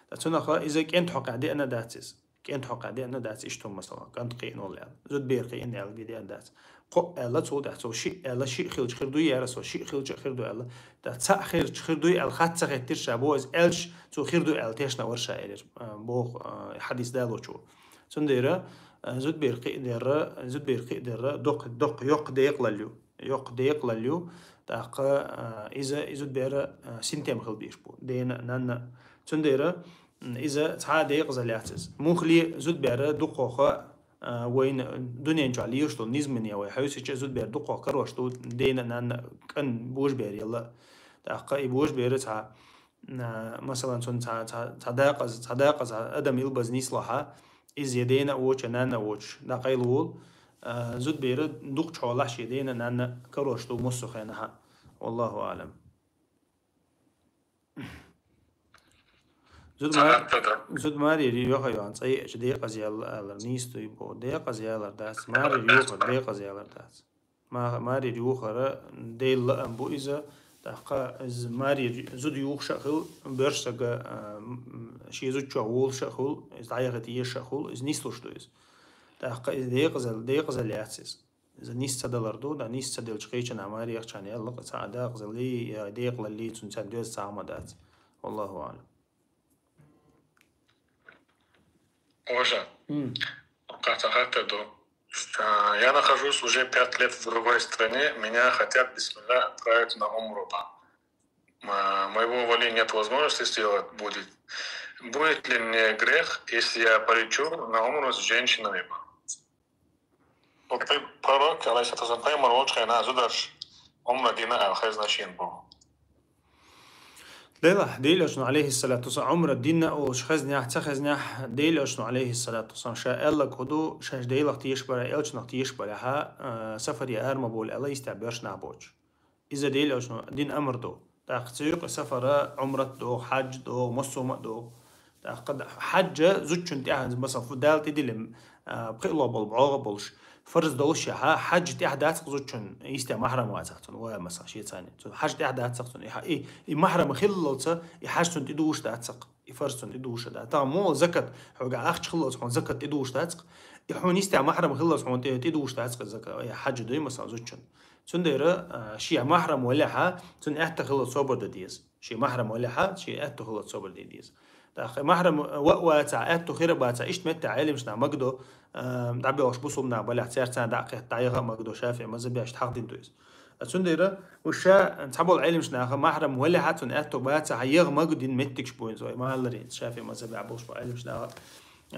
Ткъа цунах иза кӀентан хьокъехь деана дац иза. КӀентан хьокъехь деана дац иштта хӀума, масала, кӀант кхиъна волу аьлла. Зудабер кхиъна аьлла бен деана дац. Кхоъ аьлла, цул тӀаьхьа цо шиъ аьлла, шиъ хилча хир дуй яра со, шиъ хилча а хир ду аьлла. Ткъа цхьаъ хилча хир дуй аьлла, хатта ца хеттира ша, бо иза аьлча, цо хир ду аьлла тешна вара ша, элира, а, боху, а, хьадис далочо. Цундела, а, зудабер кхиъдерра, зудабер кхиъдерра, доккха, доккха, йоккха декъалалла ю. Йоккха декъалалла ю. ТӀаккха, а, иза, и зудабера, а, синтем хила безаш бу. Дена, нанна. Цундела, м, иза цхьа а декъазалла яц иза. Мухли зудабера дукхоха, а, вайна дуьнен чохь лелаш долу низамане вай хьаьвсича, зудабер дукхох карош ду, дена, нанна, кӀан божабер елла. ТӀаккха и божабера цхьа, а, масалан, цунна цхьа, цхьа, цхьа дакъаза, цхьа дакъаза адам илбаза нислахьа, иза я дена а воцуш, я нанна а воцуш, дӀакъайла волу, а, зудабера дукхачу хьолахь шен дена, нанна карош ду массо а хенахьа. Валлаху аълам. Зуда ма-, зуда маре йоха йоьхна, цӀа еача декъаза яла алар нийса дуй боху. Декъаза ялар дац, маре йохар декъаза ялар дац. Ма-, маре йохара Делан лаам бу иза, тӀаккха иза маре зуда юхуш а хуьлу, боьрша сага, а, м, м, шен зудчохь волуш а хуьлу, иза дӀаяхийта езаш а хуьлу, иза нислуш ду иза. ТӀаккха иза декъазал-, декъазалла яц иза. Иза нис ца далар ду, да, нис ца делча кхечанхьа маре яхчахьана, я лакха цхьа а дакъазаллий, я декъалаллий, цунна царна доьзна цхьа хӀума дац. Валлаху аълам. Оша. М. Кхин цхьа хаттар ду. А, я нахожусь уже пять лет в другой стране, меня хотят, бисмилля, отправить на умру. М, моего вали нет возможности сделать будет. Будет ли мне грех, если я полечу на умру с женщинами? Пророк, алейхиссалату вассалам, пайхамар волчхьана зударш умра дина аьнна хезна шийна боху. Делахь, Делан Элчано, алейхиссалату вассалам, умра дина олуш хезнехь, ца хезнехь, Делан Элчано, алейхиссалату вассалам, ша аьлларг хӀун ду, шаьш Делах тешаш балахь, Элчанах тешаш балахь, а, сафаре ара ма бовла аьлла, йистехь боьрша нах боцуш. Иза Делан Элчано дина амр ду. ТӀаккха цу юкъа сафара, умрат догӀу, хьаьжа догӀу, массо а ма догӀу. ТӀаккха да-, хьаьжа зудчун тӀехь, масала, фу Дала тӀедиллина, а, пхиъ ло болу бӀогӀа болуш, фарз долуш яхьа, хьаьжа тӀехь дац-кх зудчун, йистехь махьрам вацахь цунна, вай, масала, шен царна. Цунна хьаьжа тӀехь дац-кх цунна. И хьа-, и, и махьрам хиллалца, и хьаьжа цунна тӀедугӀуш дац-кх. И фарз цунна тӀедугӀуш дац. Тахана муха закат, хьоьгахь ахча хиллалца хьуна закат тӀедугӀуш дац-кх. И хьуна йистехь махьрам хиллалца хьуна тӀе-, тӀедугӀуш дац-кх закат, я хьаьжа дуй, масала, зудчун. Цундела, а, шен махьрам валехьа, цунна аьтто хиллалца собар дан деза. Шен махьрам валехьа, шен аьтто хиллалца собар дан деза. ТӀаккха махьрам ва а вацахь, аьтто хир а бацахь, иштта меттехь Ӏеламнаха магадо, а, дӀабоьлхуш бусулба нах балехь, цаьрца царна дӀа а кхетта, дӀаяха а магадо, шафиӀ мазхабехь иштта хьахдина ду иза. А цундела уьш ша цхьаболу Ӏеламнаха махьрам валехьа, цунна аьтто бацахь, яха магадина меттигаш бу иза, вай ма-аллара, шафиӀ мазхабехь болуш болу Ӏеламнаха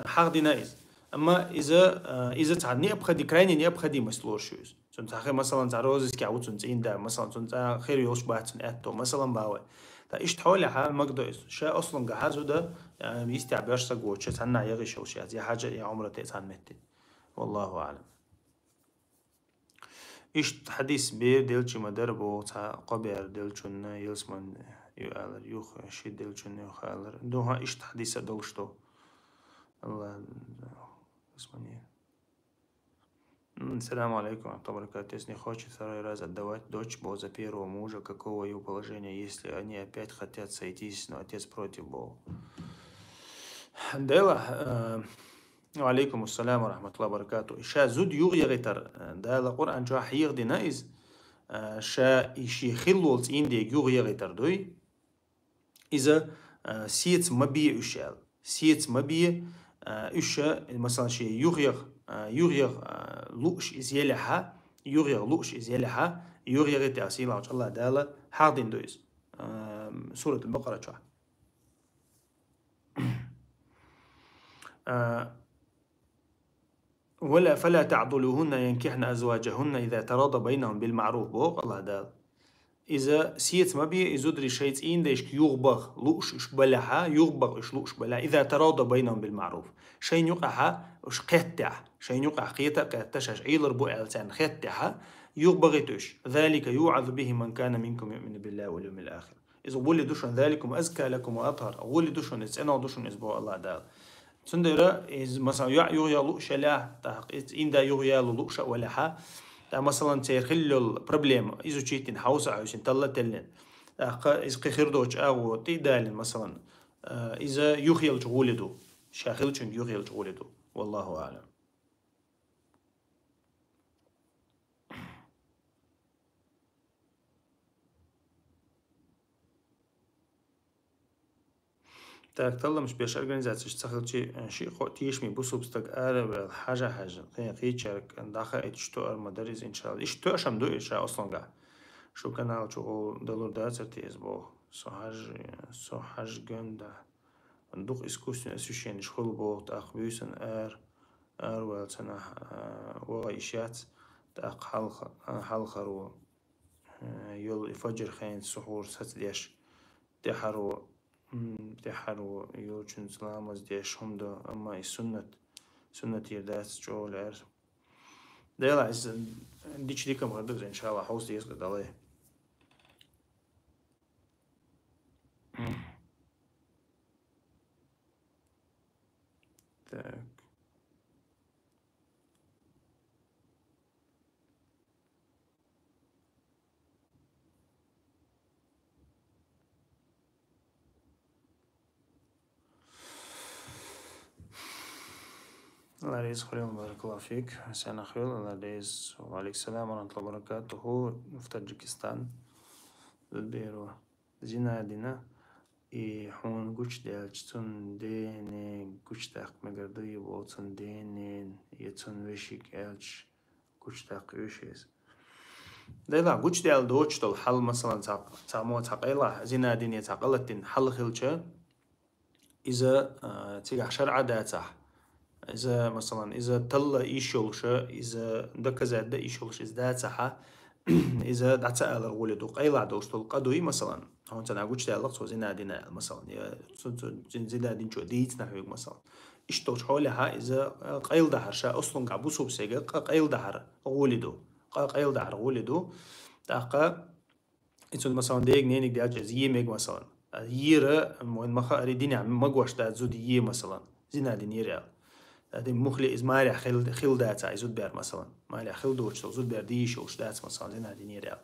хьахдина иза. Амма иза, а, иза цхьа необходи-, крайне необходимость лоруш ю иза. Цунна цхьа хи-, масалан, цхьа розыскехь ву цуьнан цӀийнда, масалан, цунна цхьа хир йолуш бац цуьнан аьтто, масалан, бахьа вай. Ткъа иштта хьолехьа магадо иза. Ша аслангахьа зуда, а, йистехь боьрша стаг воцуш, цхьаннахьа яха йиш йолуш яц, я хьаьжа, я умрате цхьана метте. Валлаху аӀлам. Иштта хьадис бер делчи ма дара боху, цхьа кхо бер делчунна ялсамани ю алар, юха ши делчунна юха алар. Дуьхьа иштта хьадис а долуш ду. Аллах, ялсамани. М, салам алейкум ва рахматуллахи ва баракатух. Если не хочет второй раз отдавать дочь бо-, за первого мужа, каково его положение, если они опять хотят сойтись, но отец против бо-? Дела, э, ва алейкум ассалам ва рахматуллахи ва баракатух. Ша зуда юхаягӀийтар, э, Дала Къуръан чохь хьехадина иза, э, ша и шен хиллол цӀийнда юхаягӀийтар дуй. Иза, а, сеца ма бе уьш аьлла. Сеца ма бе, а, уьш, масалан, шен юхаех-, а, юхаех-, а, лууш иза елехьа, юхаех лууш иза елехьа, юхаягӀийта аьлла сийлахьчу Аллах Дала хьахдина ду иза. А, Суратул Бакъара чохь. А, «Вала, фала таъдулухунна янкихна азваджахунна иза тарадаw байнахум бил маъруф», боху Аллах Дала. Иза сеца ма бе, и зударий шайн цӀийндайшка юхабаха лууш уьш балехьа, юхабаха уьш лууш балехьа, иза тарадаw байнахум бил маъруф. Шайна юкъахьа уьш кхеттехь, шайна юкъахь кхета а кхетта, шаьш Ӏелар бу аьлла царна хеттехьа, юхабахийта уьш. «Залика юъазу бихи ман кана минкум юъмину биллахи вал йовмил ахир». Иза гӀоли ду шуна, «заликум азка лакум ва атхар». ГӀоли ду шуна иза, цӀена ду шуна иза, боху Аллах Дала. Цундела иза, масалан, йоӀ юхаяла лууш елехь, тӀаккха иза инда юхаяло лууш а валехьа, тӀаккха, масалан, церан хилла йолу проблема, изучить йина, хьовса а хьаьвсина, талла а теллина. ТӀаккха иза кхин хир доцучу агӀо тӀе а далийна, масалан, а, иза юхаялча гӀоли ду, ша хиллачуьнга юхаялча гӀоли ду. Валлаху аълам. Так, талламаш беш организацеш ца хилчи, э, шиъ-кхоъ тешаме бусулба стаг араваьлла хьажа-хьажа, кхин кхечаьрга дӀахаийташ тоар ма дара иза, иншалла. Иштта тоьшам ду иза ша Аслангахь. Шу канал чу гӀо далур дацар те иза боху. Со хьаж-, со хьажа ган да. Дукха искусственное освещение хуьлу боху, тӀаккха буьйсанна ара, араваьлла цунах, а, вагӀа йиш яц, тӀаккха хьалха-, а, хьалхаро, а, йолу и фаджр хенца сухьур сацадеш, тӀаьхьаро, м, тӀаьхьаро йолчуьнца ламаз деш хӀума ду, амма и суннат, суннатера дац чӀогӀа лаьара. Делахь иза дича дика ма хир ду иза, иншалла, хьовса деза далай. Так. Ларис Хурил, баракаллаху фик. Сенах хил, Ларис. Ва алейкум салам ва рахматуллахи ва баракатуху. В Таджикистан. Зудберу. Зина дина. И хьуна гучдаьлча, цун дене гучдаккха мегар дуй, бо цун дене, я цун вешиг аьлча, гучдаккха оьший из. Дайла, гучдаьлла доцуш долу хьал, масалан, цхьа, цхьа мо, цхьа къайла, зина дина, цхьа къа латтийна хьал хилча, иза, а, цигахь шарӀа дацахь, иза, масалан, иза талла йиш йолуша, иза доказать дан йиш йолуша иза дацахьа, иза дӀа ца алар гӀоле ду. Къайла долуш долу къа дуй, масалан, хьуна цхьа нах гучдаьлла цо зина дина аьлла, масалан, я цу, цу зин-, зина динчо дийцина хьоьга, масалан. Иштта долчу хьолехьа иза, а, къайла дахьар ша, аслунгахь бусулба стеган къа къайла дахьар гӀоле ду. Къа къайла дахьар гӀоле ду. ТӀаккха и цунна, масалан, дега, нениг даьлча, иза е мега, масалан. А ера, вайн ма хаари, динехь магош дац зуда е, масалан. Зина динера аьлла. ТӀаккха муххале иза марехь хил-, хилла дацахь, и зудбер, масалан. Марехь хилла доцуш долу зудбер де йиш йолуш дац, масалан, зина динера аьлла.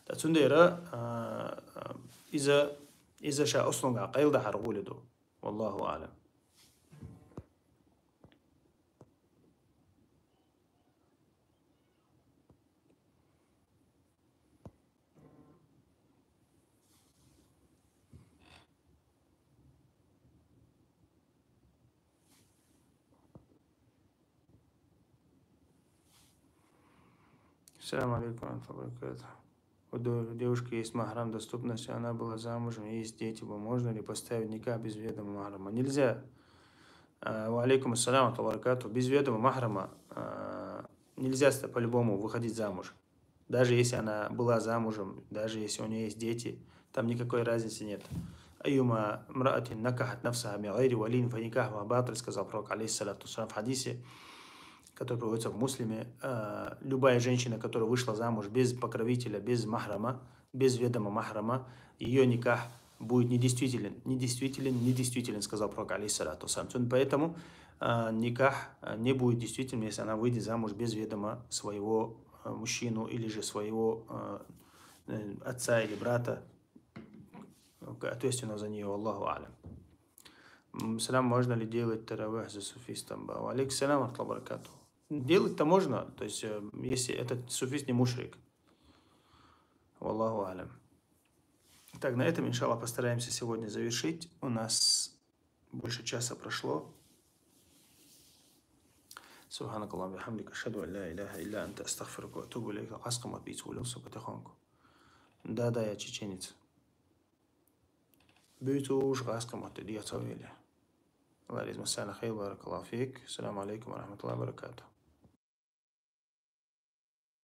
ТӀаккха цундела, а, а, иза, иза ша аслунгахь къайла дахьар гӀоле ду. Валлаху аълам. السلام عليكم ورحمة الله وبركاته. У де-, девушки есть махрам, доступно, если она была замужем, есть дети, бо-, можно ли поставить никах без ведома махрама? Нельзя. А, ва алейкум ассалам ва баракатух. Без ведома махрама, а, нельзя ста-, по-любому выходить замуж. Даже если она была замужем, даже если у нее есть дети, там никакой разницы нет. «Айюма мраатин накахат нафсаха мин гайри валин, фа никахуха батиль», сказал пророк, алейхиссалату вассалам, в хадисе, который приводится в Муслиме, э, любая женщина, которая вышла замуж без покровителя, без махрама, без ведома махрама, ее никах будет недействителен, недействителен, недействителен, сказал пророк, алейхиссалату вассалам. Поэтому, э, никах, э, не будет действительным, если она выйдет замуж без ведома своего, э, мужчину или же своего, э, э, отца или брата, ответственного за нее. Аллаху алям. М, салам, можно ли делать таравих за суфистом? Ва алейкум салам ва рахматуллахи ва баракатух. Делать-то можно, то есть, э, если этот суфист не мушрик. Валлаху алям. Так, на этом, иншаллах, постараемся сегодня завершить. У нас больше часа прошло. Субханакаллахумма бихамдика, ашхаду ан ла иляха илля анта, астагфирука ва атубу илейка. Аскъамат бийца улюлса потихоньку. Да, да, я чеченец. Буьйцуш гӀаскхаматта дехьа ца вели. Ларизма сана хейр, баракаллаху фик. Салам алейкум ва рахматуллахи ва баракатух.